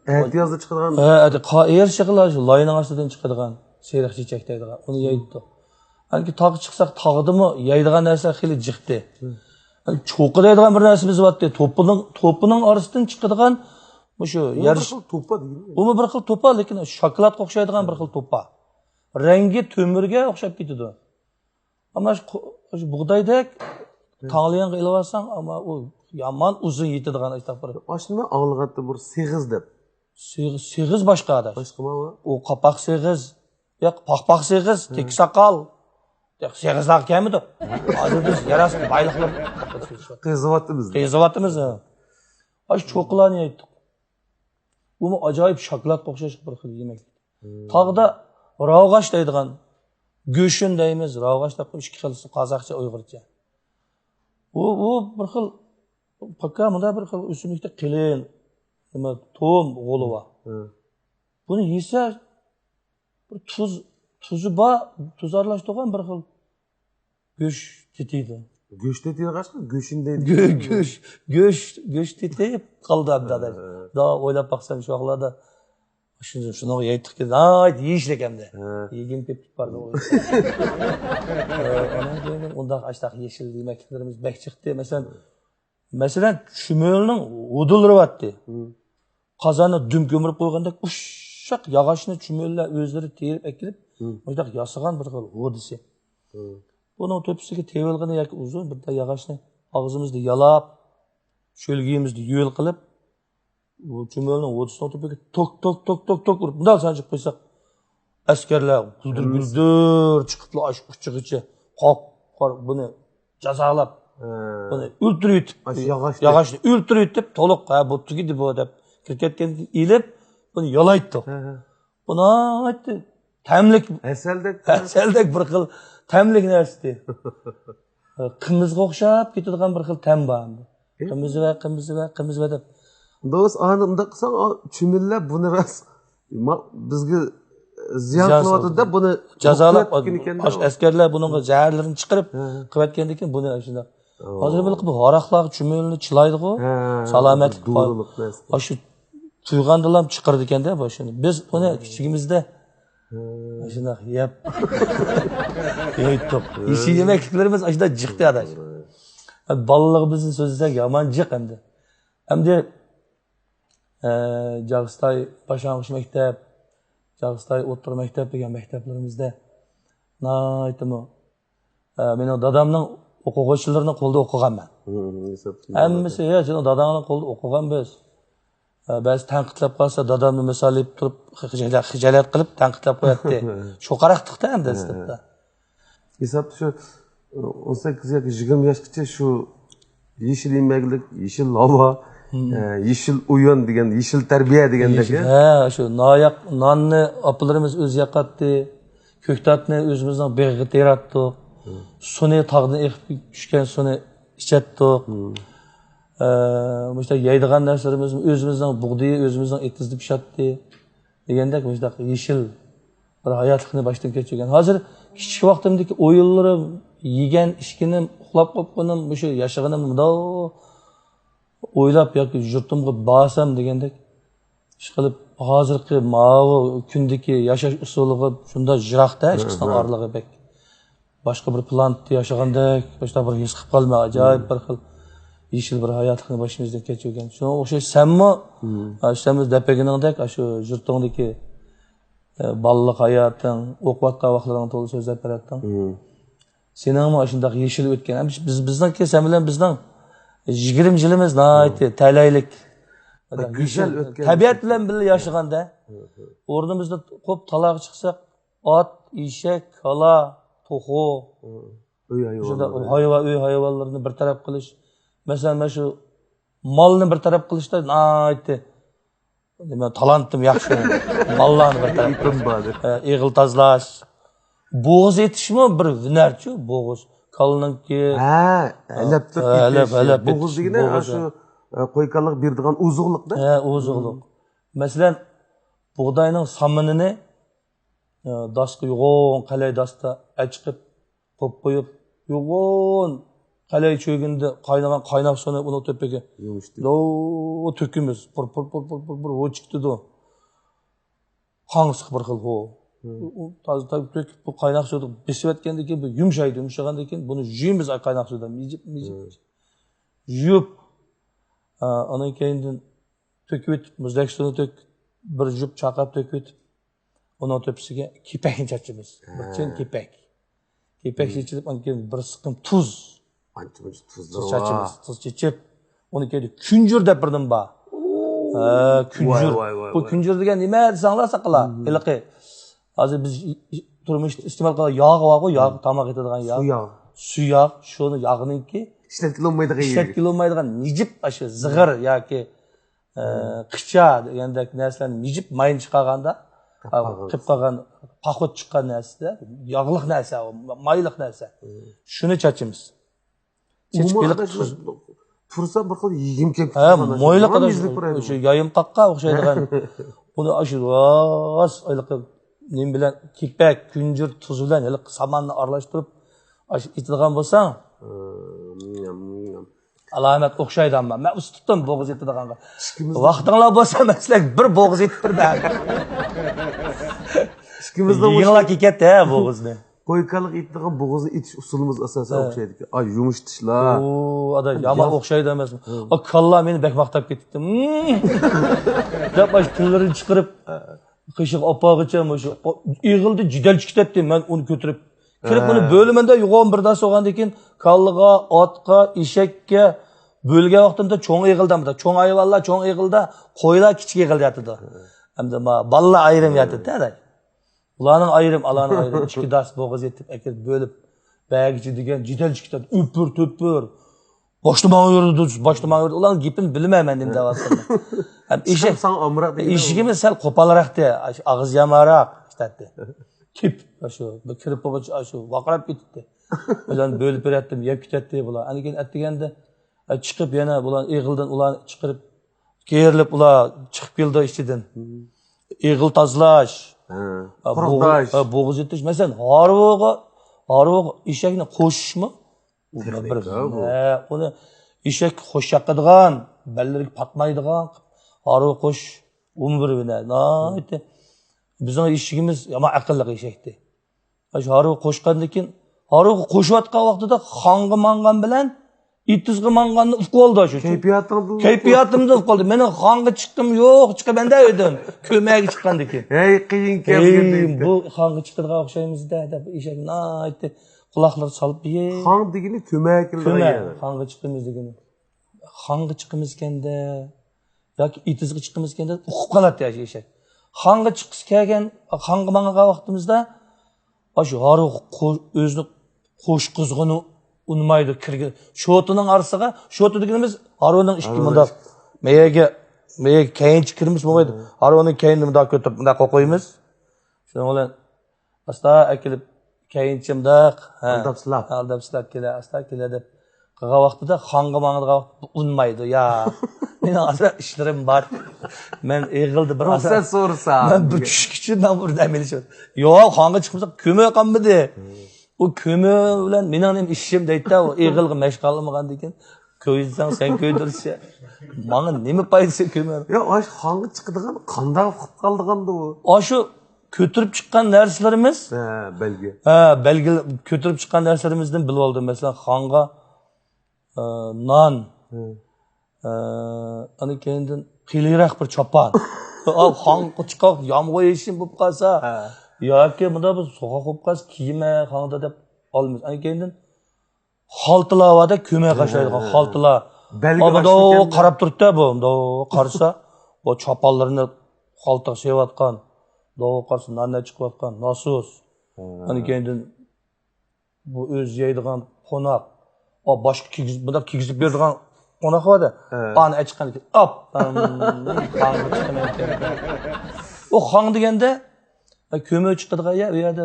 ئەتىيازدا چىقىدىغان؟ ھە، ئەتە قا-، ئېرىشى شۇ لاينىڭ ئاستىدىن چىقىدىغان سېرىق چېچەك دەيدىغان. ئۇنى يەيتتۇق. ئەنكى تاغقا چىقساق، تاغدىمۇ يەيدىغان نەرسە خېلى جىقتى. چوقا دەيدىغان بىر نەرسىمىز بارتتى. توپىنىڭ، توپىنىڭ ئارىسىدىن چىقىدىغان مۇشۇ يەر. بىر خىل توپا دېگىنى. ئۇمۇ بىر خىل توپا، لېكىن شاكىلاتقا ئوخشايدىغان بىر خىل توپا. رەڭگى تۆمۈرگە ئوخشاپ كېتىدۇ. ئەمما شۇ قو-، شۇ بۇغدايدەك تاڭلىيىڭغا ئېلىۋالساڭ، ئەمما ئۇ يامان ئۇزۇن يېتىدىغان ئاشۇنداق بىر. ئاشۇنى ئاڭلىغانتى بىر سېغىز دەپ. سېغىز، سېغىز باشقا ئاداش. باشقىمۇ؟ ئۇ قاپاق سېغىز، ياق، پاقپاق سېغىز، تېكى ساقال. ياق، سېغىزلارغا كەلمىدۇق. ھازىر بىز يەر ئاستى بايلىقلىرىنى قېزىۋاتىمىز. قېزىۋاتىمىز، ھە. ئاشۇ چوقىلارنى يەيتتۇق. بۇمۇ ئاجايىپ شاكىلاتقا ئوخشاش بىر خىل يېمەكلىك. تاغدا راۋغاش دەيدىغان، گۆشۈن دەيمىز، راۋغاش دەپ ئىككى خىلسى قازاقچە، ئۇيغۇرچە. بۇ، بۇ بىر خىل، پاكا مۇنداق بىر خىل ئۆسۈملۈكتە قېلىن، نېمە، توم غولى بار. بۇنى يېسە، بىر تۇز، تۇزى بار، تۇز ئارىلاشتۇرغان بىر خىل گۆش تېتىيدۇ. گۆش تېتىيدىغاچقا، گۆشۈن دەيدۇ. گۆ-، گۆش، گۆش، گۆش تېتىيىپ قالدى ئەمدى ئاداش. ھە. دا ئويلاپ باقسام شۇ ۋاقىتلاردا شۇنى، شۇنىڭغا يەيتتۇق، ناھايىتى يېيىشلىك ئەمدى. ھە. يېگۈم كېلىپ باردى. ئاندىن كېيىن ئۇنداق ئاشتاق يېشىل يېمەكلىكلىرىمىز بەك چىقتى. مەسىلەن، مەسىلەن، چۈمۈلىنىڭ ھودۇللىرى بارتتى. قازاننى دۈم كۆمۈرۈپ قويغاندەك ئۇششاق ياغاچنى چۈمۈلىلەر ئۆزلىرى تېرىپ ئەكېلىپ، مۇشۇنداق ياسىغان بىر خىل ھودىسى. بۇنىڭ تۆپىسىگە تېۋىلغىنى ياكى ئۇزۇن بىر تال ياغاچنى ئاغزىمىزدا يالاپ، شۆلگىيىمىزدە يۆل قىلىپ، بۇ چۈمۈلىنىڭ ھودىسىنىڭ تۆپىگە توك، توك، توك، توك، توك ئۇرۇپ، مۇنداق سانجىپ قويساق، ئەسكەرلەر گۈلدۈر، گۈلدۈر چىقىپلا ئاشۇ ئۇچىغىچە قاپقارا بۇنى جازالاپ، بۇنى ئۆلتۈرۈۋېتىپ، ئاشۇ ياغاچنى. ياغاچنى ئۆلتۈرۈۋېتىپ، تولۇق، ھە، بۇ تۈگىدى بۇ دەپ كىرىپ كەتكەندىن كېيىن ئېلىپ، بۇنى يالايتتۇق. ھە، ھە. بۇ ناھايىتى تەملىك، ھەسەلدەك. ھەسەلدەك بىر خىل تەملىك نەرسىدى. قىمىزغا ئوخشاپ كېتىدىغان بىر خىل تەم بار ئەمدى. ئى؟ قىمىزىۋە، ققىمىزىۋە، قىمىزىۋە دەپ. دوست، ئانا ئۇنداق قىلساڭ، ئا، چۈمۈلىلەر بۇنى راست، ما، بىزگە زىيان زىيان قىلىۋاتىدۇ دەپ، بۇنى جازالاپ، ئاشۇ ئەسكەرلەر بۇنىڭغا زەھەرلىرىنى چىقىرىپ، ھە، ھە، قىلىۋەتكەندىن كېيىن بۇنى شۇنداق. ھازىر بىلقى بۇ ھاراقلارغا چۈمۈلىنى چىلايدىغۇ، ھە، سالامەتلىك بار. دورىلىق نەرسە. ئاشۇ قۇيغاندىلا چىقىرىدىكەن-دە بۇ شۇنى. بىز ئۇنى كىچىكىمىزدە شۇنداق يەپ يەيتتۇق. يېشىل يېمەكلىكلىرىمىز ئاشۇنداق جىقتى ئاداش. بالىلىقىمىزنى سۆزلىسەك يامان جىق ئەمدى. ئەمدى، ئە، جاغىستاي باشلانغۇچ مەكتەپ، جاغىستاي ئوتتۇرا مەكتەپ دېگەن مەكتەپلىرىمىزدە ناھايىتىمۇ، ئە، مېنىڭ دادامنىڭ ئوقۇغۇچىلىرىنىڭ قولىدا ئوقۇغانمەن. ھەممىسى، يا، سېنىڭ داداڭنىڭ قولىدا ئوقۇغان بىز. ئە، بەزى تەنقىدلەپ قالسا، دادامنى مىسال ئېلىپ تۇرۇپ، خىجالەت، خىجالەت قىلىپ تەنقىدلەپ قوياتتى. شۇ قاراقتۇقتا ئەمدى سىنىپتا. ھېسابتا شۇ ئون سەككىز ياكى يىگىرمە ياشقىچە شۇ يېشىل يېمەكلىك، يېشىل ھاۋا، ئە، يېشىل ئويۇن دېگەن، يېشىل تەربىيە دېگەندەك. يېشىل، ھە، شۇ ناياق ناننى ئاپىلىرىمىز ئۆزى ياقاتتى. كۆكتاتنى ئۆزىمىزنىڭ بېغىغا تېرەتتۇق. سۇنى تاغدىن ئېقىپ چۈشكەن سۇنى ئىچەتتۇق. ئە، مۇشۇنداق يەيدىغان نەرسىلىرىمىز ئۆزىمىزنىڭ بۇغدىيى، ئۆزىمىزنىڭ ئېتىزىدا پىشاتتى. دېگەندەك مۇشۇنداق يېشىل بىر ھاياتلىقنى باشتىن كەچۈرگەن. ھازىر كىچىك ۋاقتىمدىكى ئويۇنلىرىم، يېگەن ئىچكىنىم، ئۇخلاپ قوپقىنىم، مۇشۇ ياشىغىنىم مۇنداق ئويلاپ ياكى يۇرتۇمغا بارسام دېگەندەك ئىشقىلىپ ھازىرقى ماۋۇ كۈندىكى ياشاش ئۇسۇلىغا شۇنداق يىراقتا، ئىككىسىنىڭ ئارىلىقى بەك. باشقا بىر پلانېتتا ياشىغاندەك، باشتا بىر ھېس قىلىپ قالىمەن، ئاجايىپ بىر خىل يېشىل بىر ھاياتلىقنى باشىمىزدىن كەچۈرگەن. شۇنىڭغا ئوخشاش سەنمۇ، ئاشۇ سەن دەپ بەرگىنىڭدەك، ئاشۇ يۇرتۇڭدىكى، ئە، بالىلىق ھاياتىڭ، ئوقۇۋاتقان ۋاقىتلىرىڭ توغرىسىدا سۆزلەپ بېرەتتىڭ. سېنىڭمۇ ئاشۇنداق يېشىل ئۆتكەن. ھەم بىز، بىزنىڭكى، سەن بىلەن بىزنىڭ يىگىرمە يىلىمىز ناھايىتى تەلەيلىك. گۈزەل ئۆتكەن. تەبىئەت بىلەن بىللە ياشىغاندا، ئورنىمىزدا قوپ تالاغا چىقساق، ئات، ئېشەك، كالا، توخۇ، ئۆي ھايۋانلىرى. ھايۋان، ئۆي ھايۋانلىرىنى بىر تەرەپ قىلىش. مەسىلەن، مەن شۇ مالنى بىر تەرەپ قىلىشتا ناھايىتى نېمە، تالانتىم ياخشى. ماللارنى بىر تەرەپ قىلىش. ئېغىل تازىلاش. بوغۇز ئېتىشمۇ بىر ھۈنەرچۇ، بوغۇز. كالىنىڭكى. ھە، ھەلەپ، ھەلەپ، ھەلەپ بوغۇز ئېتىش، دېگىنى بوغۇز، شۇ، ھە. ئە، قوي كالىغا بېرىدىغان ئوزۇقلۇق-دە. ھە، ئوزۇقلۇق. مەسىلەن، بۇغداينىڭ سامىنىنى، ئە، داسقا يوغان قەلەي داستا ئەچىقىپ قويۇپ قويۇپ، يوغان قەلەي چۆگىنىدە قاينىغان قايناق سۇنى ئۇنىڭ تۆپىگە لو تۆكىمىز. پۇر، پۇر، پۇر، پۇر، پۇر، پۇر، ھو چىقىدۇ. قاڭسىق بىر خىل ھو. ئۇ تازا تۆكۈپ، بۇ قايناق سۇدا بېسىۋەتكەندىن كېيىن، بۇ يۇمشايدۇ. يۇمشىغاندىن كېيىن بۇنى يۇيىمىز، قايناق سۇدا مىجىپ، مىجىپ. يۇيۇپ، ئا، ئۇنىڭ كېيىن تۆكۈۋېتىپ، مۇزدەك سۇنى تۆك، بىر جۈپ چاقاپ تۆكۈۋېتىپ، ئۇنىڭ تۆپىسىگە كېپەكنى چاچىمىز. بىر چىن كېپەك. كېپەك چېچىلىپ، ئاندىن كېيىن بىر سىقىم تۇز. ئانچە-مۇنچە تۇزلىرى بار. چاچىمىز، تۇز چېچىپ، ئۇنى كەينىدە كۈنجۈر دەپ بىر نېمە بار. ھە، كۈنجۈر. ۋاي، ۋاي، ۋاي، بۇ ۋاي. كۈنجۈر دېگەن نېمە دېسەڭلار ساقىلار؟ ھېلىقى، ھازىر بىز تۇرمۇشتا ئىستېمال قىلغان ياغ بارغۇ، ياغ، تاماق يېتىدىغان ياغ. سۇ ياغ. سۇ ياغ، شۇنى ياغنىڭكى ئىشلەتكىلى بولمايدىغان يېرى. ئىشلەتكىلى بولمايدىغان نىجىپ، ئاشۇ زىغىر ياكى ئە، قىچا دېگەندەك نەرسىلەرنى مىجىپ ماينى چىقارغاندا، قېپىپ قالغان. قېپىپ قالغان، پاخوت چىققان نەرسىدە، ياغلىق نەرسە، مايلىق نەرسە. شۇنى چاچىمىز. چېچىپ ئومۇ بېلىق ئاداش تۇز. تۇرسا بىر خىل يېگۈم كېلىپ ھە، تۇرغان ئاشۇ. مويلۇق ئاداش، يېزىلىپ تۇرىدۇ. شۇ يايىمقاققا ئوخشايدىغان. بۇنى ئاشۇ راست ھېلىقى نېمە بىلەن، كېپەك، كۈنجۈر، تۇز بىلەن ھېلىقى ساماننى ئارىلاشتۇرۇپ، ئاشۇ ئېتىدىغان بولساڭ. ئالامەت ئوخشايدۇ ئەمما. مەن ئۇستىتىم بوغۇز ئېتىدىغانغا. ئىككىمىز ۋاقتىڭلار بولسا، مەن سىلەرگە بىر بوغۇز ئېتىپ بېرىمەن. ئىككىمىزنىڭ يېڭىلار كېكەتتى ھە بوغۇزنى. قوي كالىغا ئېتىدىغان بوغۇزنى ئېتىش ئۇسۇلىمىز ئاساسەن ھە. ئوخشايدىكەن. ئاي، يۇمشىتىشلار. ئۇ، ئادا، يامان ياق. ئوخشايدۇ ئەمەسمۇ؟ ھە. ئا، كاللا مېنى بەك ماختاپ كېتىپتۇ. مم. دەپ، ئاشۇ تىللىرىنى چىقىرىپ، قېشىغا ئاپارغىچە مۇشۇ ئېغىلدا جېدەلچە كېتەتتى. مەن ئۇنى كۆتۈرۈپ كىرىپ، ھە. ئۇنى بۆلىمەندە يوغان بىر داس بولغاندىن كېيىن، كاللىغا، ئاتقا، ئېشەككە بۆلگەن ۋاقتىمدا چوڭ ئېغىلدا، چوڭ ھايۋانلار چوڭ ئېغىلدا، قويلار كىچىك ئېغىلدا ياتىدۇ. ھە. ئەمدى ما-، بالىلار ئايرىم ھە. ياتىدۇ-دە. ئۇلارنىڭ ئايرىم، ئالارنىڭ ئايرىم. ئىككى داس بوغۇز ئېتىپ ئەكىرىپ بۆلۈپ، بەرگۈچە دېگەن جېدەلچە كېتىدۇ. ئۆپۈر، تۆپۈر. باشتا ماڭا يۈرىدۇ، باشتا ماڭا يۈرىدۇ. ئۇلارنىڭ گېپىنى بىلىمەن مەن نېمە دەۋاتقىنىنى. ھەم ئېشەك، ساڭا ئامراق دېگەن ئېشىكىمىز سەل قوپالراقتى، ئاش-، ئاغزى يامانراق ئىشلەتتى. كېپ، شۇ، بىر كىرىپ بولغۇچە، شۇ، ۋارقىراپ كېتەتتى. بىلەن بۆلۈپ بېرەتتىم، يەپ كېتەتتى بۇلار. ئاندىن كېيىن ئەتىگەندە، ئە، چىقىپ يەنە بۇلار ئېغىلدىن ئۇلارنى چىقىرىپ، كېرىلىپ ئۇلار چىقىپ كېلىدۇ ئىچىدىن. ئېغىل تازىلاش، ھە، ئە، بوغۇز، قۇرۇقداش. ئە، بوغۇز ئېتىش. مەسىلەن، ھارۋىغا، ھارۋىغا ئېشەكنى قوشۇشمۇ؟ ئۇ بىر تېخنىكا بۇ. ھە، ئۇنى ئېشەككە خوش ياقىدىغان، بەللىرىگە پاتمايدىغان، ھارۋا قوش، ئۇمۇ بىر ھۈنەر. ناھايىتى بىزنىڭ ئېشىكىمىز يامان ئەقىللىق ئېشەكتى. شۇ ھارۋا قوشقاندىن كېيىن، ھارۋىغا قوشۇۋاتقان ۋاقتىدا خانغا ماڭغان بىلەن ئېتىزغا ماڭغاننى ئۇقۇپ قالدى شۇ. كەيپىياتىڭدىن كەيپىياتىمدىن ئۇقۇپ قالدى. مېنىڭ خانغا چىققۇم يوق، چىقىمەن دە ئۆيدىن. كۆمەگە چىققاندىن كېيىن. ھەي، قىيىن كەلگەن ھەي، دەيدۇ. بۇ خانغا چىقىدىغان ئوخشايمىز-دە، دەپ ئېشەك ناھايىتى قۇلاقلىرى سالپىيىپ. خان دېگىنى كۆمەگە كېلىدىغان كۆمە، يەر. خانغا چىقىمىز دېگىنى. خانغا چىقىمىزكەن-دە، ياكى ئېتىزغا چىقىمىزكەن-دە، ئۇقۇپ قالاتتى ئاشۇ ئېشەك. خانغا چىققۇسى كەلگەن، خانغا ماڭغان ۋاقتىمىزدا، ئاشۇ ھارۋىغا قو-، ئۆزىنى قوشقۇزغىنى ئۇنىمايدۇ، كىرگىن. شوتىنىڭ ئارىسىغا، شوتا دېگىنىمىز ھارۋىنىڭ ئىككى ھارۋىنىڭ مۇنداق، ئىككى. مەيەگە، مەيەگە كەينىچە كىرمىسە بولمايدۇ. ھە. ھارۋىنىڭ كەينىنى مۇنداق كۆتۈرۈپ، مۇنداق قويۇپ قويىمىز. شۇنىڭ بىلەن ئاستا ئەكېلىپ، كەينىچە مۇنداق، ھە، ئالداپ سىلاپ. ئالداپ سىلاپ كېلە، ئاستا كېلە دەپ قىلغان ۋاقتىدا، خانغا ماڭىدىغان ۋاقىت ئۇنىمايدۇ. يا، مېنىڭ ئازراق ئىشلىرىم بار. مەن ئېغىلدا بىر رۇخسەت ئازراق سورىسام. مەن بىر چۈشكۈچە، مەن بىر دەم ئېلىشىم. يوق، خانغا چىقمىساق، كۆمۈۋالغانمىدى. ھىم. ئۇ كۆمۈر بىلەن مېنىڭ نېمە ئىشىم دەيدىدە، ئۇ ئېغىلغا مەشىق قىلالمىغاندىن كېيىن. كۆيدۈرسەڭ سەن كۆيدۈرسە، ماڭا نېمە پايدىسى كۆمۈر؟ يا ئاشۇ خانغا چىقىدىغان قانداق قىلىپ قالىدىغاندۇ ئۇ؟ ئاشۇ كۆتۈرۈپ چىققان نەرسىلىرىمىز، ھە، بەلگە. ھە، بەلگىلى كۆتۈرۈپ چىققان نەرسىلىرىمىزدىن بىلىۋالدىم. مەسىلەن، خانغا ئە، نان، ئە، ئاندىن كېيىندىن قېلىنراق بىر چاپان. ئا، خانغا چىققان يامغۇر يېشىم بولۇپ قالسا، ھە. ياكى مۇنداق بىر سوغۇق بولۇپ قالسا، كىيىمە خانغا دەپ ئالىمىز. ئاندىن كېيىندىن خالتىلار بار-دە، كۆمەي قاشلايدىغان خالتىلار. بەلگە ئا، مۇنداق ئاشۇ قاراپ تۇرۇپتۇ بۇ، مۇنداق قارىسا، بۇ چاپانلىرىنى خالتىغا سېلىۋاتقان، مۇنداق قارىسا، نان چىقىۋاتقان، ناسۇس. ئاندىن كېيىندىن بۇ ئۆزى يەيدىغان قوناق، ئا، باشقا كىيگۈز-، بۇنداق كىيگۈزۈپ بېرىدىغان قوناق بار-دە. ھە. ئانى ئەچىققان ئاپتان ئۇ خاڭ دېگەندە، كۆمۈر چىقىدىغان يەر، ئۇ يەردە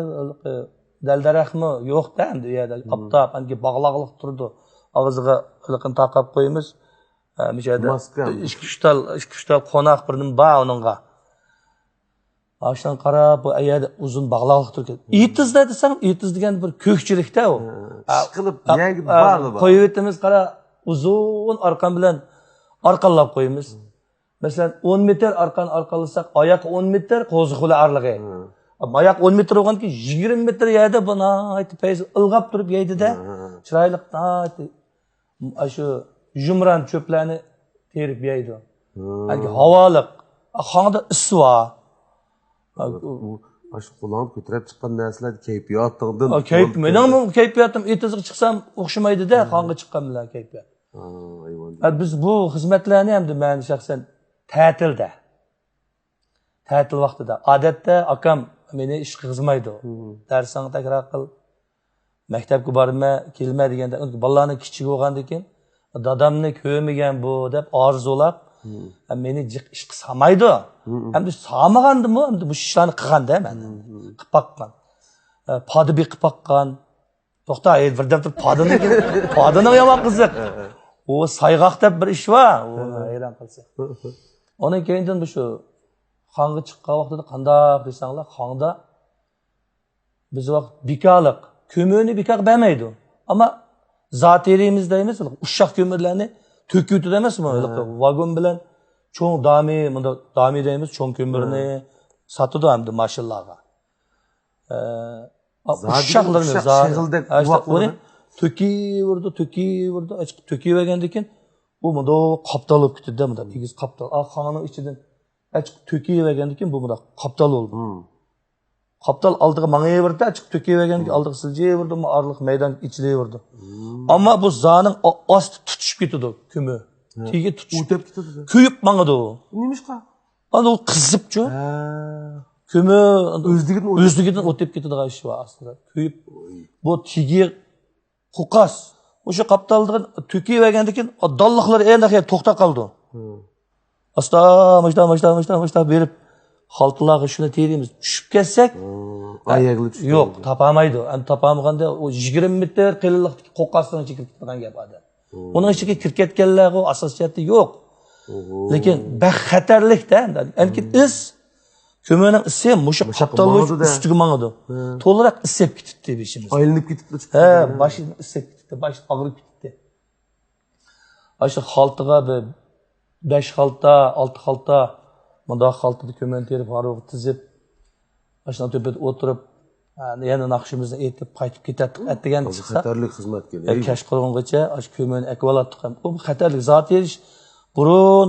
دەل-دەرەخمۇ يوق-دە، ئەمدى ئۇ يەردە ئاپتاپ، ئانكى باغلاقلىق تۇرىدۇ. ئاغزىغا ھېلىقىنى تاقاپ قويىمىز. ھە، مۇشۇ يەردە ماسكا. ئىككى ئۈچ تال، ئىككى ئۈچ تال قوناق بىر نېمە بار ئۇنىڭغا. ئاشۇنىڭغا قاراپ، بۇ ئەيەردە ئۇزۇن باغلاقلىق تۇرىدۇ. ئېتىزدا دېسەڭ، ئېتىز دېگەن بىر كۆكچىلىكتە ئۇ. ئىشقىلىپ، يەرگە ئا، بارلا بار. قويۇۋېتىمىز، قارا، ئۇزۇن ئارقان بىلەن ئارقانلاپ قويىمىز. مەسىلەن، ئون مېتىر ئارقان ئارقانلىساق، ئاياق ئون مېتىر، قوزۇخۇلى ئارىلىقى. ئاياق ئون مېتىر بولغاندىكىن، يىگىرمە مېتىر يەردە بۇ ناھايىتى پەيز ئىلغاپ تۇرۇپ يەيدىدە. چىرايلىق، ناھايىتى ئاشۇ يۇمران چۆپلەرنى تېرىپ يەيدۇ. يەنى ھاۋالىق. خاڭدا ئىسسىۋا. ئۇ ئاشۇ قولۇڭغا كۆتۈرۈپ چىققان نەرسىلەر كەيپىياتىڭدىن. كەيپ، مېنىڭمۇ كەيپىياتىم ئېتىزغا چىقسام ئوخشىمايدىدە، خاڭغا چىققان بىلەن كەيپىيات. ھە، بىز بۇ خىزمەتلەرنى ئەمدى مەن شەخسەن تەتىلدە، تەتىل ۋاقتىدا. ئادەتتە ئاكام مېنى ئىشقا قىزمايدۇ. دەرسىڭنى تەكرار قىل، مەكتەپكە بارما، كەلمە دېگەندە، بالىلارنىڭ كىچىكى بولغاندىكىن، دادامنى كۆرمىگەن بۇ دەپ ئارزۇلاپ، مېنى جىق ئىشقا سالمايدۇ. ئەمدى سالمىغاندىمۇ، ئەمدى مۇشۇ ئىشلارنى قىلغاندا مەن. قىلىپ باققان. پادا بېقىپ باققان. توختا، ئەي، بىردەم تۇر، پادىنىڭ، پادىنىڭ يامان قىزىق. ئۇ سايغاق دەپ بىر ئىش بار. ئۇ ھەيران قالسا. ئۇنىڭ كېيىندىن شۇ خاڭغا چىققان ۋاقتىدا قانداق دېسەڭلار، خاڭدا بىز ۋاقىت بىكارلىق، كۆمۈرنى بىكارغا بەرمەيدۇ. ئەمما زاتېرىيىمىز دەيمىز، ئۇششاق كۆمۈرلەرنى تۆكۈۋېتىدۇ ئەمەسمۇ؟ ھېلىقى ۋاگون بىلەن چوڭ دامى، مۇنداق دامى دەيمىز، چوڭ كۆمۈرنى ساتىدۇ ئەمدى ماشىنىلارغا. ئە، ئۇششاقلىرىنى، ئۇششاق شېغىلدەك ئۇنى تۆكۈۋېرىدۇ، تۆكۈۋېرىدۇ، ئاچىقىپ تۆكۈۋەرگەندىن كېيىن، ئۇ مۇنداق قاپتال بولۇپ كېتىدۇ، مۇنداق ئېگىز قاپتال. ئا، خاڭنىڭ ئىچىدىن ئاچىقىپ تۆكۈۋەرگەندىن كېيىن، بۇ مۇنداق قاپتال بولىدۇ. قاپتال ئالدىغا ماڭىۋېرىدۇ، ئاچىقىپ تۆكۈۋەرگەندىن كېيىن ئالدىغا سىلجىۋېرىدۇ، ئارىلىق مەيدان ئېچىلىۋېرىدۇ. ئەمما بۇ زانىڭ ئا-، ئاستى تۇتۇشۇپ كېتىدۇ، كۆمۈر. تېگى تۇتۇشۇپ، كۆيۈپ ماڭىدۇ. نېمىشقا؟ ئانا ئۇ قىزىپچۇ. كۆمۈر ئۆزلۈكىدىن ئۆزلۈكىدىن ئۆتۈپ كېتىدىغان ئىش بار ئاستىدا. كۆيۈپ، بۇ تېگى قوقاس. مۇشۇ قاپتالدىن تۆكۈۋەرگەندىن كېيىن دانلىقلىرى ئەنە توختاپ قالىدۇ. ئاستا، مۇشتا، مۇشتا، مۇشتا، مۇشتا بېرىپ، خالتىلارغا شۇنى تېرىيمىز. چۈشۈپ كەتسەك، يوق، تاپالمايدۇ. ئەمدى تاپالمىغاندا ئۇ يىگىرمە مېتىر قېلىنلىقتىكى قوقاسنىڭ ئىچىگە كىرىپ كېتىدىغان گەپ ئادەم. ئۇنىڭ ئىچىگە كىرىپ كەتكەنلەرغۇ ئاساسىي جەھەتتە يوق. لېكىن بەك خەتەرلىك-دە. ئەنكىن ئىس، كۆمۈرنىڭ ئىسى مۇشۇ قاپتال بويىچە ئۈستىگە ماڭىدۇ. تولىراق ئىسسىپ كېتىپتۇ بېشىمىز. ئايلىنىپ كېتىپتۇ. ھە، باشىم ئىسسىپ كېتىپتۇ، باش ئاغرىپ كېتىپتۇ. ئاشۇ خالتىغا بىر بەش خالتا، ئالتە خالتا، مۇنداق خالتىدا كۆمۈرنى تېرىپ، ھارۋىغا تىزىپ، ئاشۇنىڭ تۆپىدە ئولتۇرۇپ، يەنە ناخشىمىزنى ئېيتىپ، قايتىپ كېتەتتۇق. ئەتىگەن چىقسا، خەتەرلىك خىزمەتكەن. كەچقۇرۇنغىچە ئاشۇ كۆمۈرنى ئەكىۋالاتتۇق. ئۇ خەتەرلىك زاتېرىيە ئىش. بۇرۇن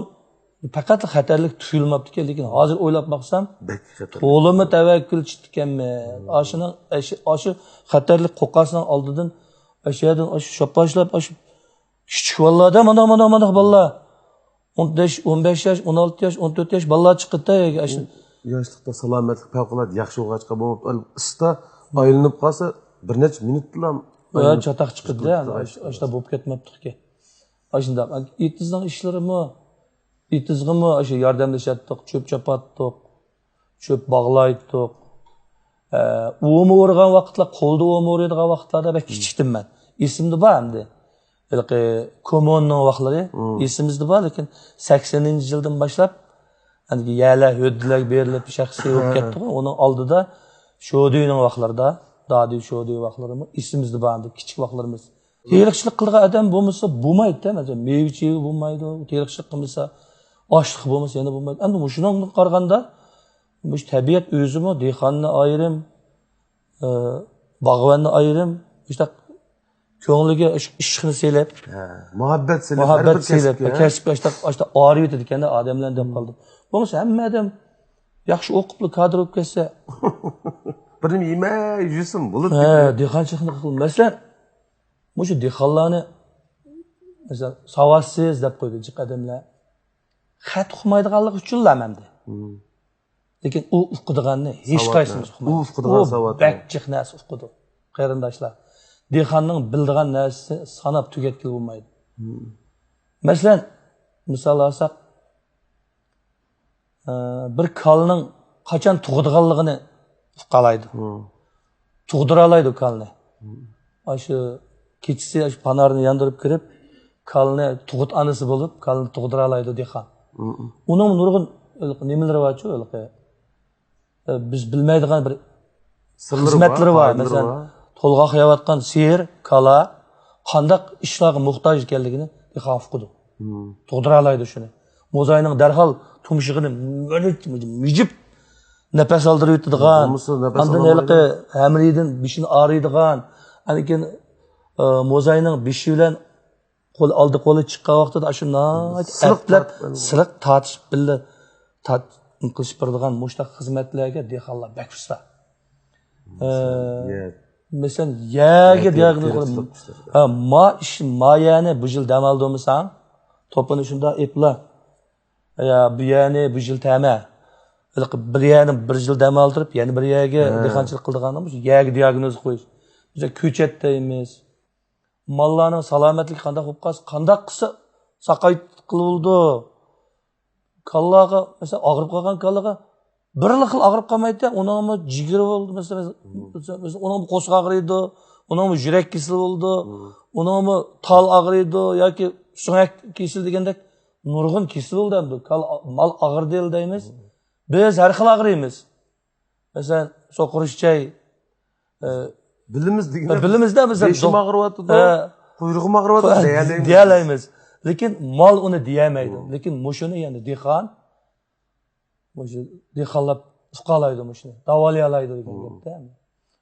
پەقەتلا خەتەرلىك تۇيۇلماپتىكەن، لېكىن ھازىر ئويلاپ باقسام، تولىمۇ تەۋەككۈلچىلىككەنمىز. ئاشۇنىڭ، ئاشۇ خەتەرلىك قوقاسنىڭ ئالدىدىن، ئاشۇ يەردىن ئاشۇ شاپاشلاپ، ئاشۇ كىچىك بالىلاردا مانا، مانا، مانا بالىلار. ئون بەش، ئون بەش ياش، ئون ئالتە ياش، ئون تۆت ياش بالىلار چىقىدىدا يەرگە. ئاشۇ ياشلىقتا سالامەتلىك پەۋقۇلئاددە ياخشى بولغاچقا، بولۇپتۇ، ئىسسىدا ئايلىنىپ قالسا، بىر نەچچە مىنۇتلا چاتاق چىقىدىدا. ئاشۇنداق بولۇپ كەتمەپتىكەن. ئاشۇنداق. ئېتىزنىڭ ئىشلىرىمۇ، ئېتىزغىمۇ ئاشۇ ياردەملىشەتتۇق، چۆپ چاپاتتۇق، چۆپ باغلايتتۇق. ئە، ئۇۋا ئورىغان ۋاقىتلار، قولدا ئۇۋا ئورىيدىغان ۋاقىتلاردا بەك كىچىكتىم مەن. ئېسىمدە بار ئەمدى. ھېلىقى كوممۇننىڭ ۋاقىتلىرى ئېسىمىزدە بار، لېكىن سەكسىنىنچى يىلدىن باشلاپ، ئەمدى يەرلەر ھۆددىلەرگە بېرىلىپ، شەخسىي بولۇپ كەتتىغۇ. ئۇنىڭ ئالدىدا شودىنىڭ ۋاقىتلىرىدا، دادۈي شودى ۋاقىتلىرىمۇ ئېسىمىزدە بار ئەمدى، كىچىك ۋاقىتلىرىمىز. تېرىقچىلىق قىلىدىغان ئادەم بولمىسا بولمايدۇ، مەسىلەن، مېۋە چېۋە بولمايدۇ، تېرىقچىلىق قىلمىسا ئاشلىق بولمىسا يەنە بولمايدۇ. ئەمدى مۇشۇنىڭغا قارىغاندا، مۇشۇ تەبىئەت ئۆزىمۇ دېھقاننى ئايرىم، ئى، باغۋەننى ئايرىم، مۇشۇنداق كۆڭلىگە ئىش-، ئىشقنى سېلىپ، ھە، مۇھەببەت سېلىپ، ھەر مۇھەببەت بىر سېلىپ، كەسىپكە. بىر كەسىپكە ئاشتاق، ئاشتاق ئايرىۋېتىدىكەن-دە ئادەملەرنى دەپ قالدىم. بولمىسا ھەممە ئادەم ياخشى ئوقۇپلا كادىر بولۇپ كەتسە. بىر نېمە يېمەي يۈرسۇن، بولىدۇ. ھە، دېھقانچىلىقنى قىل. مەسىلەن، مۇشۇ دېھقانلارنى، مەسىلەن، ساۋاتسىز دەپ قويدى جىق ئادەملەر. خەت ئۇقمايدىغانلىقى ئۈچۈنلا مەندە. لېكىن ئۇ ئۇقىدىغاننى ھېچ قايسىمىز ئۇقمايمىز. ئۇ ئۇقىدىغان ساۋات. بەك جىق نەرسە ئۇقىدۇ، قېرىنداشلار. دېھقاننىڭ بىلىدىغان نەرسىسى ساناپ تۈگەتكىلى بولمايدۇ. مەسىلەن، مىسال ئالساق، ئە، بىر كالىنىڭ قاچان تۇغىدىغانلىقىنى ئۇقالايدۇ. تۇغدۇرالايدۇ كالىنى. ئاشۇ كېچىسى ئاشۇ پانارنى ياندۇرۇپ كىرىپ، كالىنى تۇغۇت ئانىسى بولۇپ، كالىنى تۇغدۇرالايدۇ دېھقان. ئۇنىڭ نۇرغۇن ھېلىقى نېمىلىرى بارچۇ، ھېلىقى، ئە، بىز بىلمەيدىغان بىر سىرلىرى بار، خىزمەتلىرى بار. مەسىلەن، تولغاق يەۋاتقان سىيىر، كالا قانداق ئىشلارغا موھتاج ئىكەنلىكىنى دېھقان ئۇقىدۇ. تۇغدۇرالايدۇ شۇنى. موزاينىڭ دەرھال تۇمشۇقىنى مۈجۈپ، مۈجۈپ نەپەس ئالدۇرۇۋېتىدىغان، بولمىسا نەپەس ئاندىن ئالالمايدۇ. ھېلىقى ھەمرىيدىن بېشىنى ئاغرىيدىغان، ئاندىن كېيىن، ئە، موزاينىڭ بېشى بىلەن قول، ئالدى قولى چىققان ۋاقتىدا ئاشۇ ناھايىتى سىلىق ئەپلەپ، تارتىپ، سىلىق تارتىشىپ بىللە تارت-، قىلىشىپ بېرىدىغان مۇشۇنداق خىزمەتلەرگە دېھقانلار بەك ئۇستا. ئە، يەر. مەسىلەن، يەرگە يەر دىياگنوز تېرىقچىلىق قويۇپ، ئۇستا. ھە، ما ئىش، ما يەرنى بۇ يىل دەم ئالدۇرمىساڭ، توپىنى شۇنداق ئېپلا، يا بۇ يەرنى بۇ يىل تەمە. ھېلىقى بىر يەرنى بىر يىل دەم ئالدۇرۇپ، يەنە بىر يەرگە ھە. دېھقانچىلىق قىلىدىغاندا مۇشۇ يەرگە دىياگنوز قويۇش. مىسال، كۆچەت دەيمىز. ماللارنىڭ سالامەتلىكى قانداق بولۇپ قالسا، قانداق قىلسا ساقايتقىلى بولىدۇ؟ كالىلارغا، مەسىلەن، ئاغرىپ قالغان كالىغا بىرلا خىل ئاغرىپ قالمايتتى. ئۇنىڭمۇ جىگىرى بولىدۇ، مەسىلەن، مم. مەسىلەن، ئۇنىڭمۇ قورسىقى ئاغرىيدۇ، ئۇنىڭمۇ يۈرەك كېسىلى بولىدۇ، مم. ئۇنىڭمۇ تال ئاغرىيدۇ ياكى سۆڭەك كېسىلى دېگەندەك نۇرغۇن كېسىل بولىدۇ ئەمدى. كال-، مال ئاغرىدى دەيمىز. مم. بىز ھەر خىل ئاغرىيمىز. مەسىلەن، سوقۇرۇش چاي، ئە، بىلىمىز دېگەن، بىلىمىزدە بىز بېشىم دوق-، ئاغرىۋاتىدۇ، ھە. قۇيرۇقۇم ئاغرىۋاتىدۇ دېيەلەيمىز. دېيەلەيمىز. لېكىن مال ئۇنى دېيەلمەيدۇ. مم. لېكىن مۇشۇنى يەنە دېھقان، مۇشۇ دېھقانلار ئۇقالايدۇ مۇشۇنى، داۋالىيالايدۇ دېگەن مم. گەپتە.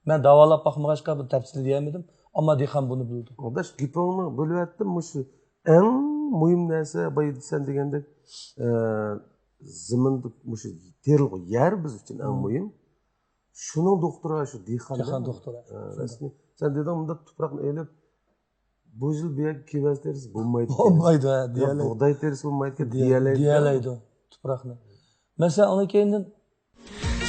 مەن داۋالاپ باقمىغاچقا بۇنى تەپسىلىي دېيەلمىدىم، ئەمما دېھقان بۇنى بىلىدۇ. ئاداش، گېپىڭنى بۆلۈۋەتتىم، مۇشۇ ئەڭ مۇھىم نەرسە، بايا سەن دېگەندەك، ئە، زېمىندا مۇشۇ تېرىلغۇ يەر بىز ئۈچۈن ئەڭ مم. مۇھىم. شۇنىڭ دوختۇرى شۇ دېھقان. دېھقان دوختۇرى. ئە، شۇنداق. رەسمىي. سەن دېدىڭ، مۇنداق تۇپراقنى ئېلىپ، بۇ يىل بۇ يەرگە كېۋەز تېرىسا بولمايدۇ. بولمايدۇ، ھە، يا دېيەلەيدۇ. بۇغداي تېرىسا بولمايدۇ، دېيە-، دېيەلەيدۇ. دېيەلەيدۇ تۇپراقنى. مەسىلەن، ئۇنىڭ كەينىدىن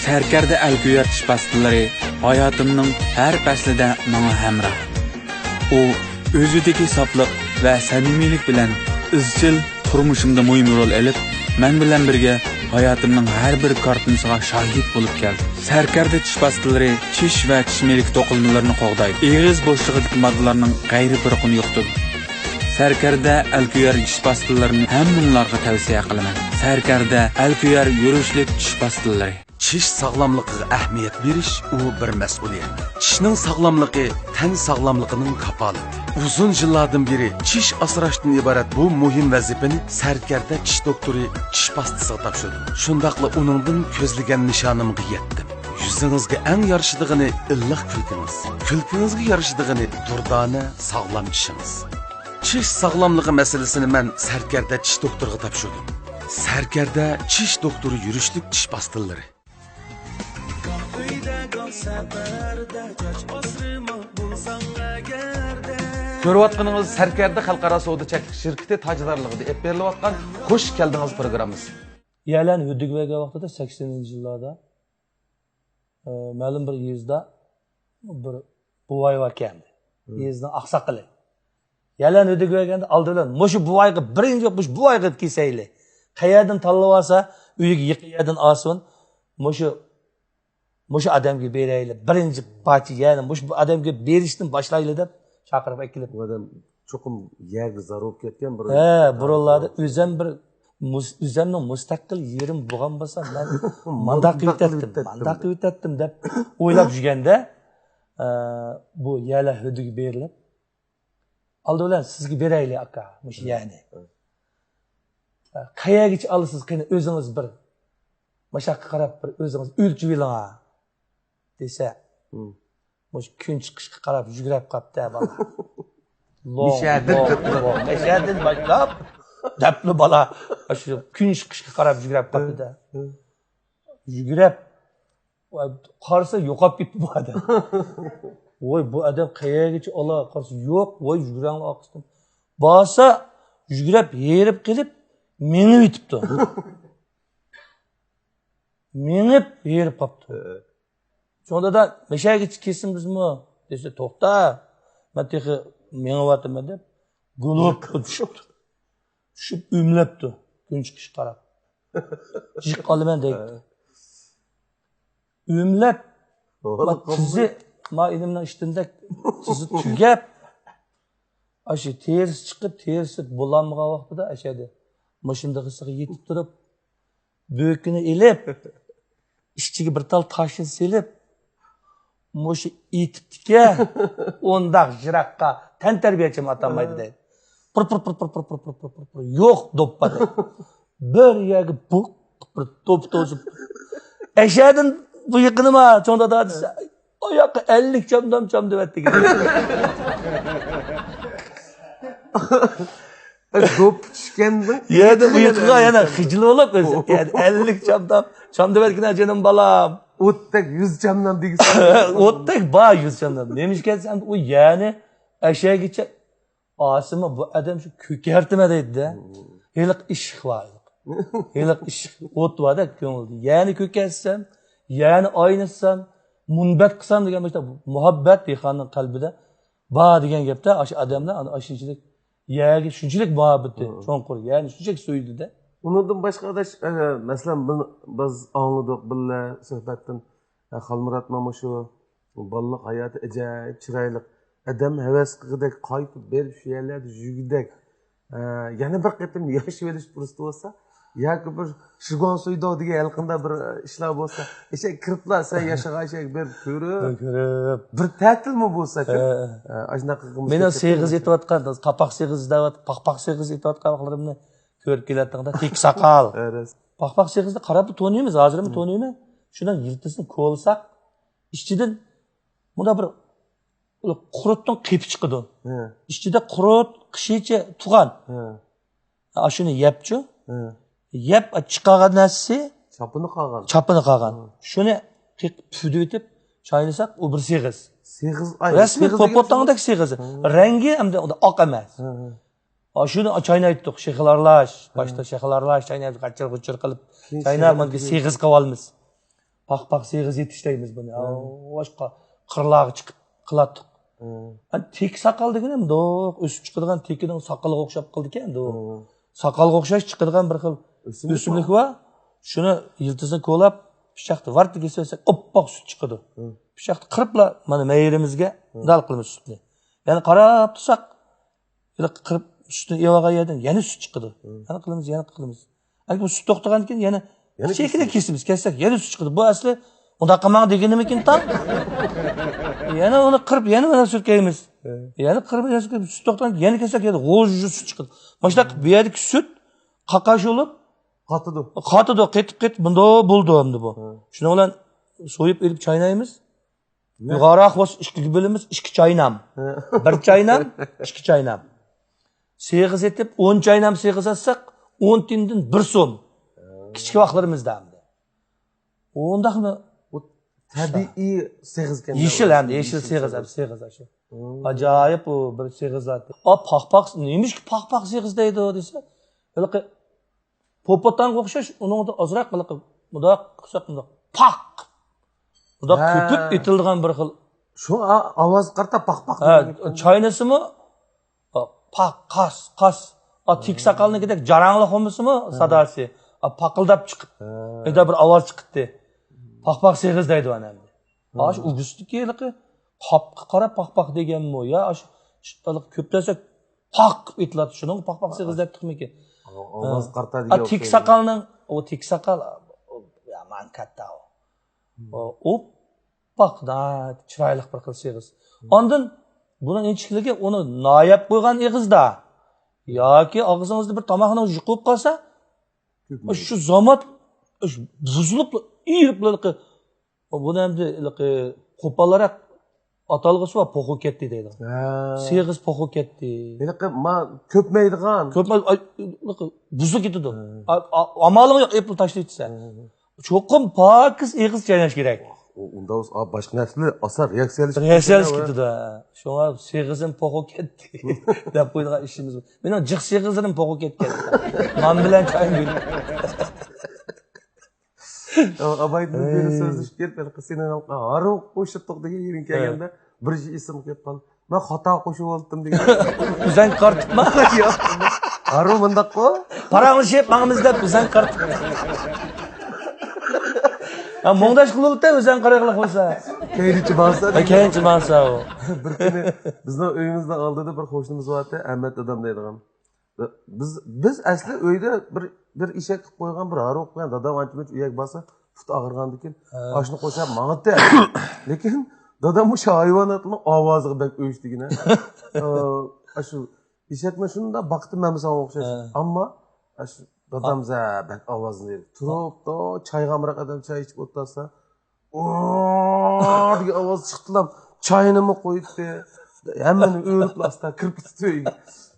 سەركەردە ئەلكۆيەر چىش پاستىلىرى ھاياتىمنىڭ ھەر پەسلىدە ماڭا ھەمراھ. ئۇ ئۆزىدىكى ساپلىق ۋە سەمىمىيلىك بىلەن ئىزچىل تۇرمۇشۇمدا مۇھىم رول ئېلىپ، مەن بىلەن بىرگە ھاياتىمنىڭ ھەر بىر كارتىنىسىغا شاھىت بولۇپ كەلدى. سەركەردە چىش پاستىلىرى چىش ۋە چىش مىلىكى توقۇلمىلىرىنى قوغدايدۇ. ئېغىز بوشلۇقىدىكى ماددىلارنىڭ غەيرىي پۇرىقىنى يوقىتىدۇ. سەركەردە ئەلكۆيەر چىش پاستىلىرىنى ھەممىڭلارغا تەۋسىيە قىلىمەن. سەركەردە ئەلكۆيەر يۈرۈشلۈك چىش پاستىلىرى. چىش ساغلاملىقىغا ئەھمىيەت بېرىش، ئۇ بىر مەسئۇلىيەت. چىشنىڭ ساغلاملىقى تەن ساغلاملىقىنىڭ كاپالىتى. ئۇزۇن يىللاردىن بېرى چىش ئاسراشتىن ئىبارەت بۇ مۇھىم ۋەزىپىنى سەركەردە چىش دوختۇرى چىش پاستىسىغا تاپشۇردۇم. شۇنداقلا ئۇنىڭدىن كۆزلىگەن نىشانىمغا يەتتىم. يۈزىڭىزگە ئەڭ يارىشىدىغىنى ئىللىق كۈلكىڭىز. كۈلكىڭىزگە يارىشىدىغىنى دۇردانە، ساغلام چىشىڭىز. چىش ساغلاملىقى مەسىلىسىنى مەن سەركەردە چىش دوختۇرىغا تاپشۇردۇم. سەركەردە چىش دوختۇرى يۈرۈشلۈك چىش پاستىلىرى. كۆرۈۋاتقىنىڭىز سەركەردە خەلقئارا سودا چەكلىك شىركىتى تاجدارلىقىدا ئېلىپ بېرىلىۋاتقان خۇش كەلدىڭىز پروگراممىسى. يەلەن ھۆددىگە بەرگەن ۋاقتىدا سەكسىنىنچى يىللاردا، ئە، مەلۇم بىر يېزىدا بىر بوۋاي باركەن. يېزىنىڭ ئاقساقىلى. يەلەن ھۆددىگە بەرگەندە ئالدى بىلەن مۇشۇ بوۋايغا بىرىنچى، مۇشۇ بوۋايغا كېسەيلى. قەيەردىن تاللىۋالسا، ئۆيىگە يېقىن يەردىن ئالسۇن. مۇشۇ، مۇشۇ ئادەمگە بېرەيلى. بىرىنچى پارچە يەرنى مۇشۇ ئادەمگە بېرىشتىن باشلايلى دەپ چاقىرىپ ئەكېلىپ. بۇ ئادەم چوقۇم يەرگە زار بولۇپ كەتكەن بىر. ھە، بۇرۇنلاردا ئۆزەم بىر مۇس-، ئۆزەمنىڭ مۇستەقىل يېرىم بولغان بولسا، مەن مانداق قىلىۋېتەتتىم، مانداق قىلىۋېتەتتىم دەپ ئويلاپ يۈرگەندە، ئە، بۇ يەرلەر ھۆددىگە بېرىلىپ، ئالدى بىلەن سىزگە بېرەيلى، ئاكا، مۇشۇ يەرنى. قەيەرگىچە ئالىسىز، قېنى، ئۆزىڭىز بىر ماشاققا قاراپ بىر ئۆزىڭىز ئۆلچىۋېلىڭ، دېسە، مۇشۇ كۈن چىقىشقا قاراپ يۈگرەپ قاپتۇ بالا. مىشەدىن لوڭ، لوڭ. مىشەدىن باشلاپ دەپلا بالا شۇ كۈن چىقىشقا قاراپ يۈگرەپ قاپتۇ-دە. يۈگرەپ، ۋاي، قارىسا يوقاپ كېتىپتۇ بۇ ئادەم. ۋاي، بۇ ئادەم قەيەرگىچە ئالا قارىسا يوق، ۋاي، يۈگرەڭلار ئارقىسىدىن. بارسا يۈگرەپ ھېرىپ قېلىپ مېڭىۋېتىپتۇ. مېڭىپ ھېرىپ قاپتۇ. چوڭ دادا، مەشەگىچە كېسىمىزمۇ؟ دېسە، توختا، مەن تېخى مېڭىۋاتىمەن دەپ، گۇلۇپ چۈشۈپتۇ. چۈشۈپ ئۆملەپتۇ، كۈن چىقىشقا قاراپ. جىق ئالىمەن دەيتتى. ئۆملەپ، ما تىزى، ما ئىنىمنىڭ ئىشتىنىدەك تىزى تۈگەپ، ئاشۇ تېرىسى چىقىپ، تېرىسى بولالمىغان ۋاقتىدا ئەشەدە ماشىنا دىغىسىغا يېتىپ تۇرۇپ، بۆكىنى ئېلىپ، ئىچىگە بىر تال تاشنى سېلىپ، مۇشۇ ئېتىپتىكەن، ئۇنداق يىراققا تەنتەربىيەچىمۇ ئاتالمايدۇ دەيدۇ. پۇر، پۇر، پۇر، پۇر، يوق دوپپا دەيدۇ. بىر يەرگە بۇ بىر توپ توزۇپ. ئەشەدىن بۇ يېقىنىما، چوڭ دادا دېسە، ئاياققا ئەللىك چامدام چامدىۋەتتى. دوپ چۈشكەندىن يەنە ئۇيقۇغا يەنە خىجىل بولۇپ، ئۆزى يەنە ئەللىك چامدام چامدىۋەتكىنە جېنىم بالام. ئوتتەك يۈز چامدام دېگۈسى. ئوتتەك بار يۈز چامدام. نېمىشقا دېسەم، ئۇ يەنى ئەشەگىچە ئاسىمۇ بۇ ئادەم شۇ كۆكەرتىمە دەيدىدە. ھېلىقى ئىششىق بار. ھېلىقى ئىششىق ئوت باردەك كۆڭۈلدە. يەنى كۆكەرتسەم، يەنى ئاينىتسام، مۇنبەت قىلسام دېگەن باشتا مۇھەببەت دېھقاننىڭ قەلبىدە بار دېگەن گەپتە، ئاشۇ ئادەملەر ئانا ئاشۇنچىلىك يەرگە شۇنچىلىك مۇھەببىتى چوڭقۇر، يەرنى شۇنچىلىك سۆيىدىدە. ئۇنىڭدىن باشقا ئاداش، ئە، مەسىلەن، بىز، بىز ئاڭلىدۇق بىللە سۆھبەتتىن، ئە، خالمۇرات مانا شۇ بالىلىق ھاياتى ئاجايىپ چىرايلىق. ئادەم ھەۋەس قىلغۇدەك قايتىپ بېرىپ شۇ يەرلەردە يۈرگۈدەك. ئە، يەنە بىر قېتىم ياشىۋېلىش پۇرسىتى بولسا، ياكى بىر شىگۇاڭ سۇيداۋ دېگەن ھېلىقىنداق بىر ئىشلار بولسا، ئىشەك كىرىپلا سەن ياشىغان ئىشەك بېرىپ كۆرۈپ، كۆرۈپ. بىر تەتىلمۇ بولسا، ھە. ئە، ئاشۇنداق قىلغىمىز مېنىڭ كەلسە سېغىز كۆرۈنمىسە. ئېتىۋاتقان، پاپاق سېغىز دەۋات-، پاقپاق سېغىز ئېتىۋاتقان ۋاقىتلىرىمنى كۆرۈپ كېلەتتىڭدا، تېكى ساقال. ھە، راست. پاقپاق سېغىزنى قاراپلا تونۇيمىز، ھازىرمۇ تونۇيمەن. شۇنداق يىلتىزىنى كولىساق، ئىچىدىن مۇنداق بىر قۇرتنىڭ قېپى چىقىدۇ. ھە. ئىچىدە قۇرت قىشىچە تۇغان. ھە. ئاشۇنى يەپچۇ. ھە. يەپ چىقارغان نەرسىسى چاپىنى قالغان. چاپىنى قالغان. ھە. شۇنى قېقىپ پۈدۈۋېتىپ چاينىساق، ئۇ بىر سېغىز. سېغىز، ئاي، رەسمىي سېغىز دېگەن پوپوتاڭدەك سېغىز. ھە. رەڭگى ئەمدى ئۇنداق ئاق ئەمەس. ھە، ھە. ئاشۇنى چاينايتتۇق، شېخىل ئارىلاش. ھە. باشتا شېخىل ئارىلاش چاينايتتۇق، غاچىر-غۇچىر قىلىپ. كېيىن چايناپ، سېغىز مانا دېگەن سېغىز قىلىۋالىمىز. پاق-پاق سېغىز يېتىشتەيمىز بۇنى. ھە. ئاشقا قىرلارغا چىقىپ قىلاتتۇق. ھە. ئەنە تېكى ساقال دېگىنى مۇنداق ئۆسۈپ چىقىدىغان تېكىنىڭ ساقىلىغا ئوخشاپ قالىدىكەن، مۇنداق. ھە. ساقالغا ئوخشاش چىقىدىغان بىر خىل ئۆسۈملۈك ئۆسۈملۈك بار. بار. شۇنى يىلتىزىنى كولاپ، پىچاقتا ۋارتە كېسىۋەتسەك، ئوپپاق سۈت چىقىدۇ. ھە. پىچاقتا قىرىپلا مانا مەيرىمىزگە ھە. مۇنداق قىلىمىز سۈتنى. يەنە قاراپ تۇرساق، ھېلىقى قىرىپ سۈتنى ئېلىۋالغان يەردىن يەنە سۈت چىقىدۇ. ھە. يەنە قىلىمىز، يەنە قىلىمىز. ئەگەر بۇ سۈت توختىغاندىن كېيىن يەنە يەنە چېكىنى كېسىمىز. كېسىمىز، كەسسەك يەنە سۈت چىقىدۇ. بۇ ئەسلى مۇنداق قىلماڭ دېگىنىمىكىنتاڭ. يەنە ئۇنى قىرىپ، يەنە مانا سۈركەيمىز. ھە. يەنە قىرىپ، يەنە سۈركەيمىز. سۈت توختىغاندىن كېيىن يەنە كەسسەك يەنە غوژ سۈت چىقىدۇ. مانا شۇنداق بۇ يەردىكى سۈت قاقاش بولۇپ قاتىدۇ. قاتىدۇ، قېتىپ، قېتىپ، مۇنداق بولىدۇ ئەمدى بۇ. ھە. شۇنىڭ بىلەن سويۇپ ئېلىپ چاينايمىز. نە؟ يۇقىرىراق بولسا ئىككىگە بۆلىمىز، ئىككى چاينام. ھە. بىر چاينام، ئىككى چاينام. سېغىز ئېتىپ، ئون چاينام سېغىز ئەتسەق، ئون تىيىندىن بىر سوم. ھە. كىچىك ۋاقىتلىرىمىزدا ئەمدى. ئۇنداقمۇ؟ بۇ تەبىئىي سېغىز ئىكەن. يېشىل ئەمدى، يېشىل سېغىز، سېغىز. سېغىز ئاشۇ. ھە. ئاجايىپ ئۇ بىر سېغىز زات. ئا، پاقپاق، نېمىشقا پاقپاق سېغىز دەيدۇ دېسە، ھېلىقى پوپوتانغا ئوخشاش، ئۇنىڭدا ئازراق ھېلىقى مۇنداق قىلساق، مۇنداق پاق! مۇنداق ھە. كۆپۈپ ئېتىلىدىغان بىر خىل. شۇ ئا-، ئاۋاز قارىتا پاق پاق ھە، دېگەن گەپكەن. چاينىسىمۇ، پاق، قاس، قاس. ئا، تېكى ساقالنىڭكىدەك جاراڭلىق بولمىسىمۇ، ھە. ساداسى. ئا، پاقىلداپ چىقىپ، ھە. ئېدا بىر ئاۋاز چىقىتتى. پاق پاق سېغىز دەيدۇ ئەنە ئەمدى. ھە. ئاشۇ ئۆگزىدىكى ھېلىقى قاپقا قارا پاق پاق دېگەنمۇ؟ يا ئاشۇ، ئاشۇ كۆپ دەسەك پاق قىلىپ ئېتىلاتتى. شۇنىڭغا پاق پاق سېغىز دەپتىقمىكىن؟ ئاۋاز قارتا دېگەن ھە. ئا، تېكى ساقالنىڭ، ئۇ تېكى ساقال، ئۇ يامان كاتتا ئۇ. ئۇ ئوپپاق، ناھايىتى چىرايلىق بىر خىل سېغىز. ئاندىن بۇنىڭ ئىنچىكىلىكى ئۇنى ناياپ قويغان ئېغىزدا ياكى ئاغزىڭىزدا بىر تاماقنىڭ يۇقۇپ قالسا، شۇ زامات بۇزۇلۇپ، ئېرىپ، بۇنى ئەمدى ھېلىقى قوپالراق ئاتالغۇسى بار، پوخۇ كەتتى دەيدىغان. ھە. سېغىز پوخۇ كەتتى. ھېلىقى ما كۆپمەيدىغان. كۆپمەي، ئاي، ھېلىقى بۇزۇلۇپ كېتىدۇ. ھە. ئا-، ئا-، ئامالىڭ يوق، ئېپىل تاشلىۋېتىسەن. ھە. چوقۇم پاكىز ئېغىز چايناش كېرەك. ئۇ، ئۇندا بولسا، ئا، باشقا نەرسىلەر ئاسان رېئاكسىيەلىشىپ رېئاكسىيەلىشىپ كېتىدۇ. كېتىدۇ، ھە. شۇڭا سېغىزىم پوخۇ كەتتى دەپ قويىدىغان ئىشىمىز بار. مېنىڭ جىق سېغىزلىرىم پوخۇ كەتكەن. نان بىلەن چاينى بۆلۈپ. ئابايدىن بىر سۆزلىشىپ كېلىپ، ھېلىقى سېنىڭ ھارۋىغا قوشۇتتۇق دېگەن يېرىڭ كەلگەندە، بىر ئىش ئېسىمگە كېلىپ قالدى. مەن خاتا قوشۇپ ئالدىم دېگەن. ئۆزەڭ قارىتىپما؟ ياق. ھارۋا مۇنداققۇ؟ پاراڭلىشىپ ماڭىمىز دەپ ئۆزەڭ قارىتىپ. ھە، مۇڭداش قىلىۋېتە، ئۆزەڭ قاراقلىق بولسا. كەينىچە ماڭسا. ھە، كەينىچە ماڭسا ئۇ. بىر كۈنى بىزنىڭ ئۆيىمىزنىڭ ئالدىدا بىر قوشنىمىز بارتى، ئەمەت دادام دەيدىغان. بىز، بىز ئەسلى ئۆيدە بىر، بىر ئېشەك قىلىپ قويغان، بىر ھارۋا قىلىپ قويغان، دادام ئانچە-مۇنچە ئۆيەك بارسا، پۇت ئاغرىغاندىكىن ھە. ئاشۇنى قوشاپ ماڭاتتى. لېكىن دادام مۇشۇ ھايۋاناتنىڭ ئاۋازىغا بەك ئۆچتىگىنە. ئاشۇ ئېشەكنى شۇنداق باقتىم مەن ساڭا ئوخشاش. ھە. ئەمما ئاشۇ دادام زە بەك ئاۋازنى تۇرۇپتۇ، چايغا ئامراق ئادەم چاي ئىچىپ ئولتۇرسا، «ئوو» دېگەن ئاۋاز چىقتىلا، چاينىمۇ قويۇپتۇ. ھەممىنى ئۆرۈپلا ئاستا كىرىپ كېتىپتۇ ئۆيگە.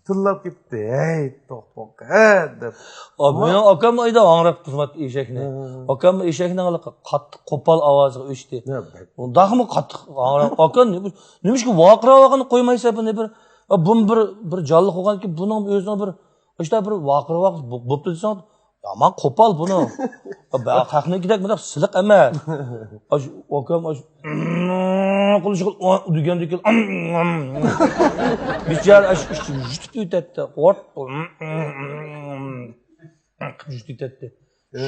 تىللاپ كېتىپتۇ، «ھەي، توقماق، ھە» دەپ. ئا، مېنىڭ ئاكام ئايدا ئاڭراق تۇرمايتتى ئېشەكنى. ھە. ئاكام ئېشەكنىڭ ھېلىقى قاتتىق قوپال ئاۋازىغا ئۆچتى. ھە، بەك. ئۇنداقمۇ قاتتىق ئاڭراق. ئاكا، نېمە، نېمىشقا ۋارقىراۋاتقاننى قويمايسەن بۇنى بىر؟ ئا، بۇمۇ بىر، بىر جانلىق بولغاندىكىن بۇنىڭ ئۆزىنىڭ بىر، ئاشۇنداق بىر ۋارقىراۋاتقان بوپتۇ دېسەڭ، يامان قوپال بۇنىڭ. خەقنىڭكىدەك مۇنداق سىلىق ئەمەس. ئاش، ئاكام ئاش، قىلىشقا دېگەندىكىن، بىچارە ئاش، ئىچى يۇتۇپ كېتەتتى. قورق، يۇتۇپ كېتەتتى.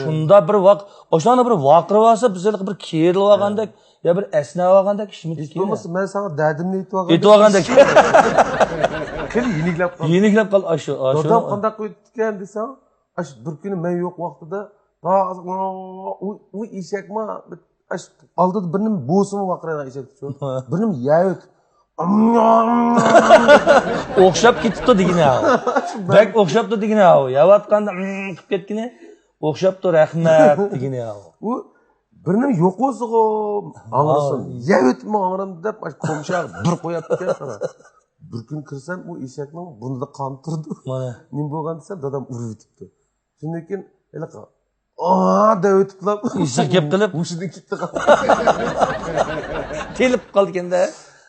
شۇنداق بىر ۋاق-، ئاشۇنداق بىر ۋارقىراپ ئالسا، بىز ھېلىقى بىر كېرىلىپ ئالغاندەك، يا بىر ئەسنەپ ئالغاندەك ئىشىمىز ھېچ بولمىسا، مەن ساڭا دەردىمنى ئېيتىپ ئالغاندەك. ئېيتىپ ئالغاندەك. خېلى يېنىكلەپ قالدى. يېنىكلەپ قالدى، ئاشۇ، ئاشۇ. دادام قانداق ئۆتكەن دېسەڭ، ئاشۇ بىر كۈنى مەن يوق ۋاقتىدا، ئۇ، ئۇ ئېشەكما، ئاشۇ ئالدىدا بىر نېمە بولسىمۇ ۋارقىرايدىغان ئېشەك شۇ. بىر نېمە يەۋېتىپ، ئوخشاپ كېتىپتۇ دېگىنى ئاۋۇ. بەك ئوخشاپتۇ دېگىنى ئاۋۇ. يەۋاتقاندا، قىلىپ كەتكىنى، ئوخشاپتۇ، رەھمەت دېگىنى ئاۋۇ. ئۇ بىر نېمە يوق بولسىغۇ، ئاڭرىسۇن. يەۋېتىپمۇ ئاڭرىمدى دەپ، ئاشۇ كومشاغا بىر قوياتتىكەن، قارا. بىر كۈن كىرسەم، ئۇ ئېشەكنىڭ بۇرنىدا قان تۇرىدۇ. مانا. نېمە بولغان دېسەم، دادام ئۇرۇۋېتىپتۇ. شۇندىن كېيىن ھېلىقى، «ئا» دەۋېتىپلا، ئىسسىق گەپ قىلىپ، ھوشىدىن كېتىپ قالدى. تېلىپ قالدىكەن-دە.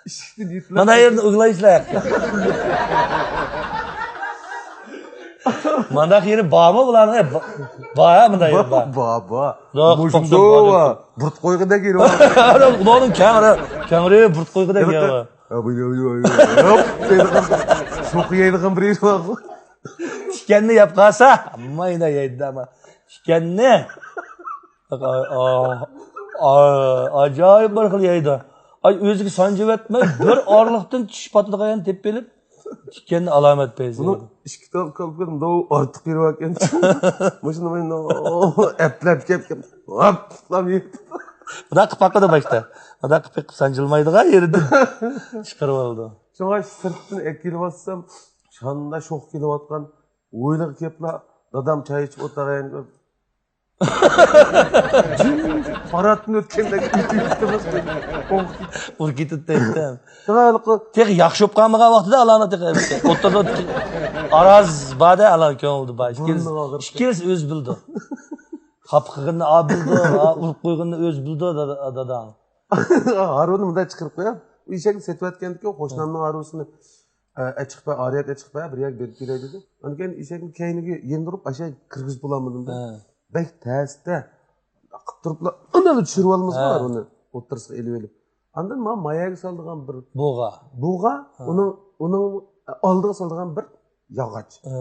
ئىشىكتىن يېتىلىپ، مانا يەردىن ئۇگلايسىلەر. مانداق يېرى بارمۇ بۇلارنىڭ؟ با-، بار، مانداق يېرى بار. بار، بار. مۇشۇنداق بار. بۇرۇت قويغۇدەك يېرى بار. ئۇلارنىڭ كەڭرى، كەڭرى بۇرۇت قويغۇدەك يېرى بار. ھوپ، دەيدىغان، شوخ يەيدىغان بىر يېرى بار. تىكەننى يەپ قالسا، ھەممە يەيدۇ ئەمما. تىكەننى. ئا-، ئا-، ئا-، ئاجايىپ بىر خىل يەيدۇ. ئاي، ئۆزىگە سانجىۋەتمەي، بىر ئارىلىقتىن چۈشۈپ پاتىدىغان يەرنى تېپىپ ئېلىپ، تىكەننى ئالامەت پەيزى. بۇنىڭ ئىككى تال كالپۇكى مۇنداق ئارتۇق يېرى باركەن. مۇشۇنى مانا ئەپلەپ كەپ، كەپ، ھاپ، تۇتلام يەپ. بۇنداق قىلىپ باقىدۇ باشتا. بۇنداق قىلىپ سانجىلمايدىغان يېرىدىن چىقىرىۋالىدۇ. شۇڭا سىرتتىن ئەكېلىۋاتسام، شاندا شوخ كېلىۋاتقان ھويلىغا كېلىپلا، دادام چاي ئىچىپ ئولتۇرغان يەرگە، پاراتتىن ئۆتكەندەك ئۆتۈپ كېتىمىز. ئۇرۇپ كېتىدۇ دەيدىكەن. شۇڭا ھېلىقى تېخى ياخشى بولۇپ قالمىغان ۋاقتىدا ئالارنى تېخى ئوتتۇرىدا ئاراز بار-دە، ئالار كۆڭلىدە بار. ئىككىلىسى، ئىككىلىسى ئۆزى بىلىدۇ. خاپا قىلغىنىنى ئا بىلىدۇ، ئا ئۇرۇپ قويغىنىنى ئۆزى بىلىدۇ، دادا، داداڭ. ھارۋىنى مۇنداق چىقىرىپ قويۇپ، ئېشەكنى سېتىۋەتكەندىكىن قوشنامنىڭ ھارۋىسىنى، ئە، ئەچىقىپ، ئارىيەت ئەچىقىپ، بىر يەرگە بېرىپ كېلەي دېدى. ئاندىن كېيىن ئېشەكنى كەينىگە يېنىدۇرۇپ، ئاشۇ كىرگۈزۈپ بولالمىدىم-دە. ھە. بەك تەستە قىپ تۇرۇپلا، ئۇنى چۈشۈرۈۋالىمىزغۇ، ھە، ھارۋىنى ئوتتۇرىسىغا ئېلىۋېلىپ. ئاندىن ما ماياگە سالىدىغان بىر بۇغا. بۇغا، ھە، ئۇنىڭ، ئۇنىڭ ئالدىغا سالىدىغان بىر ياغاچ. ئە،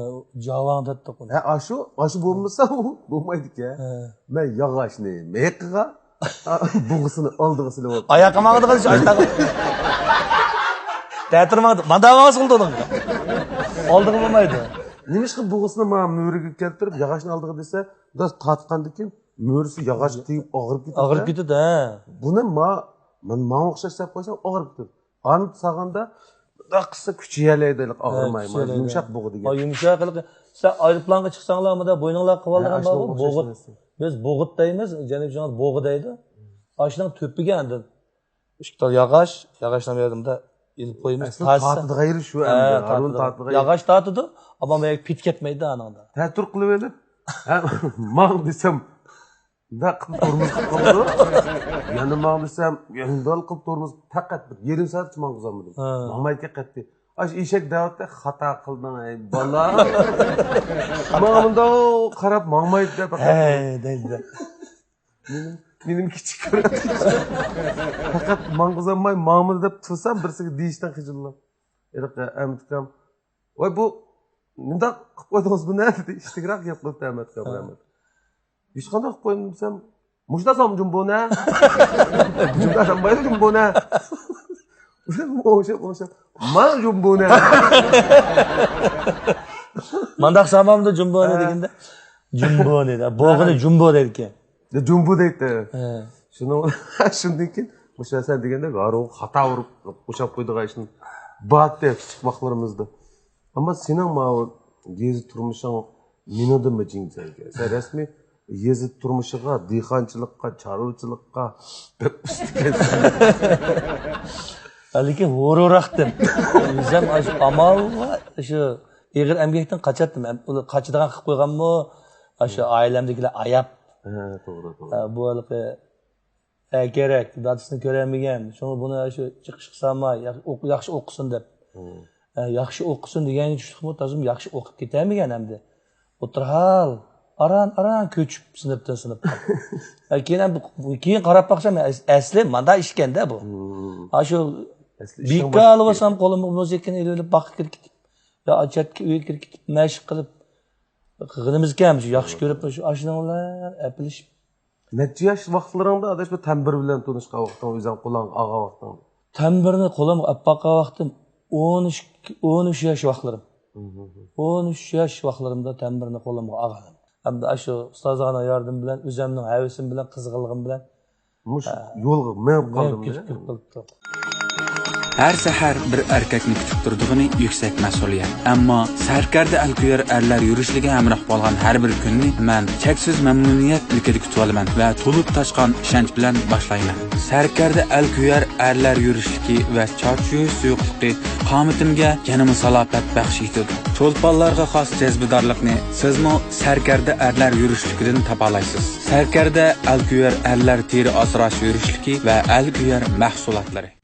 جاۋاڭ دەتتۇق ئۇنى. ھە، ئاشۇ، ئاشۇ بولمىسا ئۇ بولمايدىكەن. ھە. مەن ياغاچنى مىيىقىغا، ئا، بۇغىسىنى ئالدىغا سېلىۋالدىم. ئاياققا ماڭىدىغان ئىش ئاشۇنداق. تەتۈر ماڭدى. مانداق ماڭسا بولىدۇ ئۇنىڭغا. ئالدىغا بولمايدۇ. نېمىشقا بۇغىسىنى مانا مۈرىگە كەلتۈرۈپ، ياغاچنى ئالدىغا دېسە، بىراز تارتقاندىن كېيىن مۈرىسى ياغاچقا تېگىپ ئاغرىپ كېتىدۇ. ئاغرىپ كېتىدۇ، ھە. بۇنى ما-، مانا ماڭا ئوخشاش دەپ قويساڭ ئاغرىپ كېتىدۇ. ئاندىن سالغاندا شۇنداق قىلسا كۈچىيەلەيدۇ، ھېلىقى ھە، ئاغرىماي. كۈچىيەلەيدۇ. يۇمشاق بۇغا دېگەن. ھە، يۇمشاق ھېلىقى. سىلەر ئايروپىلانغا چىقساڭلار، مۇندا بوينۇڭلارغا قىلىۋالغان بار، بوغۇت. بىز بوغۇت دەيمىز، جەنۇبىي شىنجاڭدا بوغا دەيدۇ. ئاشۇنىڭ تۆپىگە ئاندىن ئىككى تال ياغاچ، ياغاچنى بۇ يەردە ئېلىپ قويىمىز. ئەسلى تارتىدىغان يېرى شۇ ئەمدى. ھە، تارتىدۇ. ياغاچ تارتىدۇ، ئەمما مەيەك پېتى كەتمەيدۇ ئانىڭدا. تەتۈر قىلىۋېلىپ، ھە، ماڭ دېسەم، مۇنداق قىلىپ تورمۇز قىلىپ قالىدۇ. يەنە ماڭ دېسەم، يەنە مۇنداق قىلىپ تورمۇز، پەقەت بىر يېرىم سائەتكىچە ماڭغۇزالمىدىم. ھە. ماڭمايدىكەن قەتئىي. ئاشۇ ئېشەك دەۋاتتى، خاتا قىلدىڭ، ئەي بالا. ماڭا مۇنداق قاراپ ماڭمايدۇ دەپ. ھەي، دەيدۇ. مېنىڭ، مېنىڭ كىچىك كۆرۈپ. پەقەت ماڭغۇزالماي، ماڭمىدى دەپ تۇرسام، بىرسىگە دېيىشتىن خىجىللىنىپ. ھېلىقى ئەمىت ئاكام، ۋاي، بۇ نېمانداق قىلىپ قويدىڭىز بۇنى؟ دېدى. ئىشتىكراق گەپ قىلىپتۇ ئەمەت ئاكام، ھە. رەھمەت. ھېچقانداق قىلىپ قويمىسام، مۇشۇنداق سالما جۇمبونى. مۇشۇنداق سالمايدۇ جۇمبونى. ئوخشاپ، ئوخشاپ. مانا جۇمبونى. مانداق سالمامدۇ جۇمبونى ھە. دېگەندە. جۇمبونى دە. بوغىنى ھە. جۇمبو دەيدىكەن. دە جۇمبو دەيتتى. ھە. شۇنىڭ، شۇندىن كېيىن مۇشۇ سەن دېگەندەك ھارۇ خاتا ئۇرۇپ قوشاپ قويىدىغان ئىشنى بارتتى كىچىك ۋاقىتلىرىمىزدا. ئەمما سېنىڭ ماۋۇ يېزا تۇرمۇشۇڭ مېنىڭدىنمۇ جىڭ سەنكەن. سەن رەسمىي يېزا تۇرمۇشىغا، دېھقانچىلىققا، چارۋىچىلىققا بەك ئۇستىكەنسەن. لېكىن ھورۇراقتىن. ئۆزۈم ئاشۇ ئامال ۋە شۇ ئېغىر ئەمگەكتىن قاچاتتىم. ئەم-، ئۇلار قاچىدىغان قىلىپ قويغانمۇ، ئاشۇ ئائىلەمدىكىلەر ئاياپ. ھە، توغرا، توغرا. ئە، بۇ ھېلىقى ئە، كېرەك، دادىسىنى كۆرەلمىگەن، شۇڭا بۇنى شۇ چىقىشقا سالماي، ياخ-، ئوق-، ياخشى ئوقۇسۇن دەپ. مم. ئە، ياخشى ئوقۇسۇن دېگەنگە چۈشلۈكمۇ تازىمۇ ياخشى ئوقۇپ كېتەلمىگەن ئەمدى. ئوتتۇرا ھال، ئاران-ئاران كۆچۈپ سىنىپتىن سىنىپقا. ئە، كېيىن ھەم بۇ، كېيىن قاراپ باقسام، ئەس-، ئەسلى مانداق ئىشكەن-دە بۇ. مم. ھا، شۇ ئەسلى ئىشنىڭ بىكار باشلىقى. بولسام، قولۇمغا مۇزىكىنى ئېلىۋېلىپ، باغقا كىرىپ كېتىپ، يا چەتكە ئۆيگە كىرىپ كېتىپ، مەشىق قىلىپ، قىلغىنىمىزكەن، شۇ ياخشى كۆرۈپ، شۇ ئاشۇنىڭ بىلەن ئەپلىشىپ. نەچچە ياش ۋاقىتلىرىڭدا، ئاداش، بۇ تەمبۇر بىلەن تونۇشقان ۋاقتىڭ، ئۆزۈڭ قولۇڭغا ئالغان ۋاقتىڭ؟ تەمبۇرنى قولۇمغا ئەپ باققان ۋاقتىم ئون ئۈچ، ئون ئۈچ ياش ۋاقىتلىرىم. مم. ئون ئۈچ ياش ۋاقىتلىرىمدا تەمبۇرنى قولۇمغا ئالغانىم. ھەمدە ئاشۇ ئۇستازلارنىڭ ياردىمى بىلەن، ئۆزۈمنىڭ ھەۋىسىم بىلەن، قىزغىنلىقىم بىلەن مۇشۇ ھە. يولغا مېڭىپ مېڭىپ قالدىم كېتىپ، دە. كېتىپ قالدىم. ھەر سەھەر بىر ئەركەكنى كۈتۈپ تۇرىدىغىنى يۈكسەك مەسئۇلىيەت. ئەمما سەركەردە ئەلكۆيەر ئەرلەر يۈرۈشلۈكىگە ھەمراھ بولغان ھەر بىر كۈننى مەن چەكسىز مەمنۇنىيەت ئىلكىدە كۈتۈۋالىمەن ۋە تولۇپ تاشقان ئىشەنچ بىلەن باشلايمەن. سەركەردە ئەلكۆيەر ئەرلەر يۈرۈشلۈكى ۋە چارچىيۇش سۇيۇقلۇقى قامىتىمگە يەنىمۇ سالاپەت بەخش ئېتىدۇ. چولپانلارغا خاس جەزبىدارلىقنى سىزمۇ سەركەردە ئەرلەر يۈرۈشلۈكىدىن تاپالايسىز. سەركەردە ئەلكۆيەر ئەرلەر تېرە ئاسراش يۈرۈشلۈكى ۋە ئەلكۆيەر مەھسۇلاتلىرى.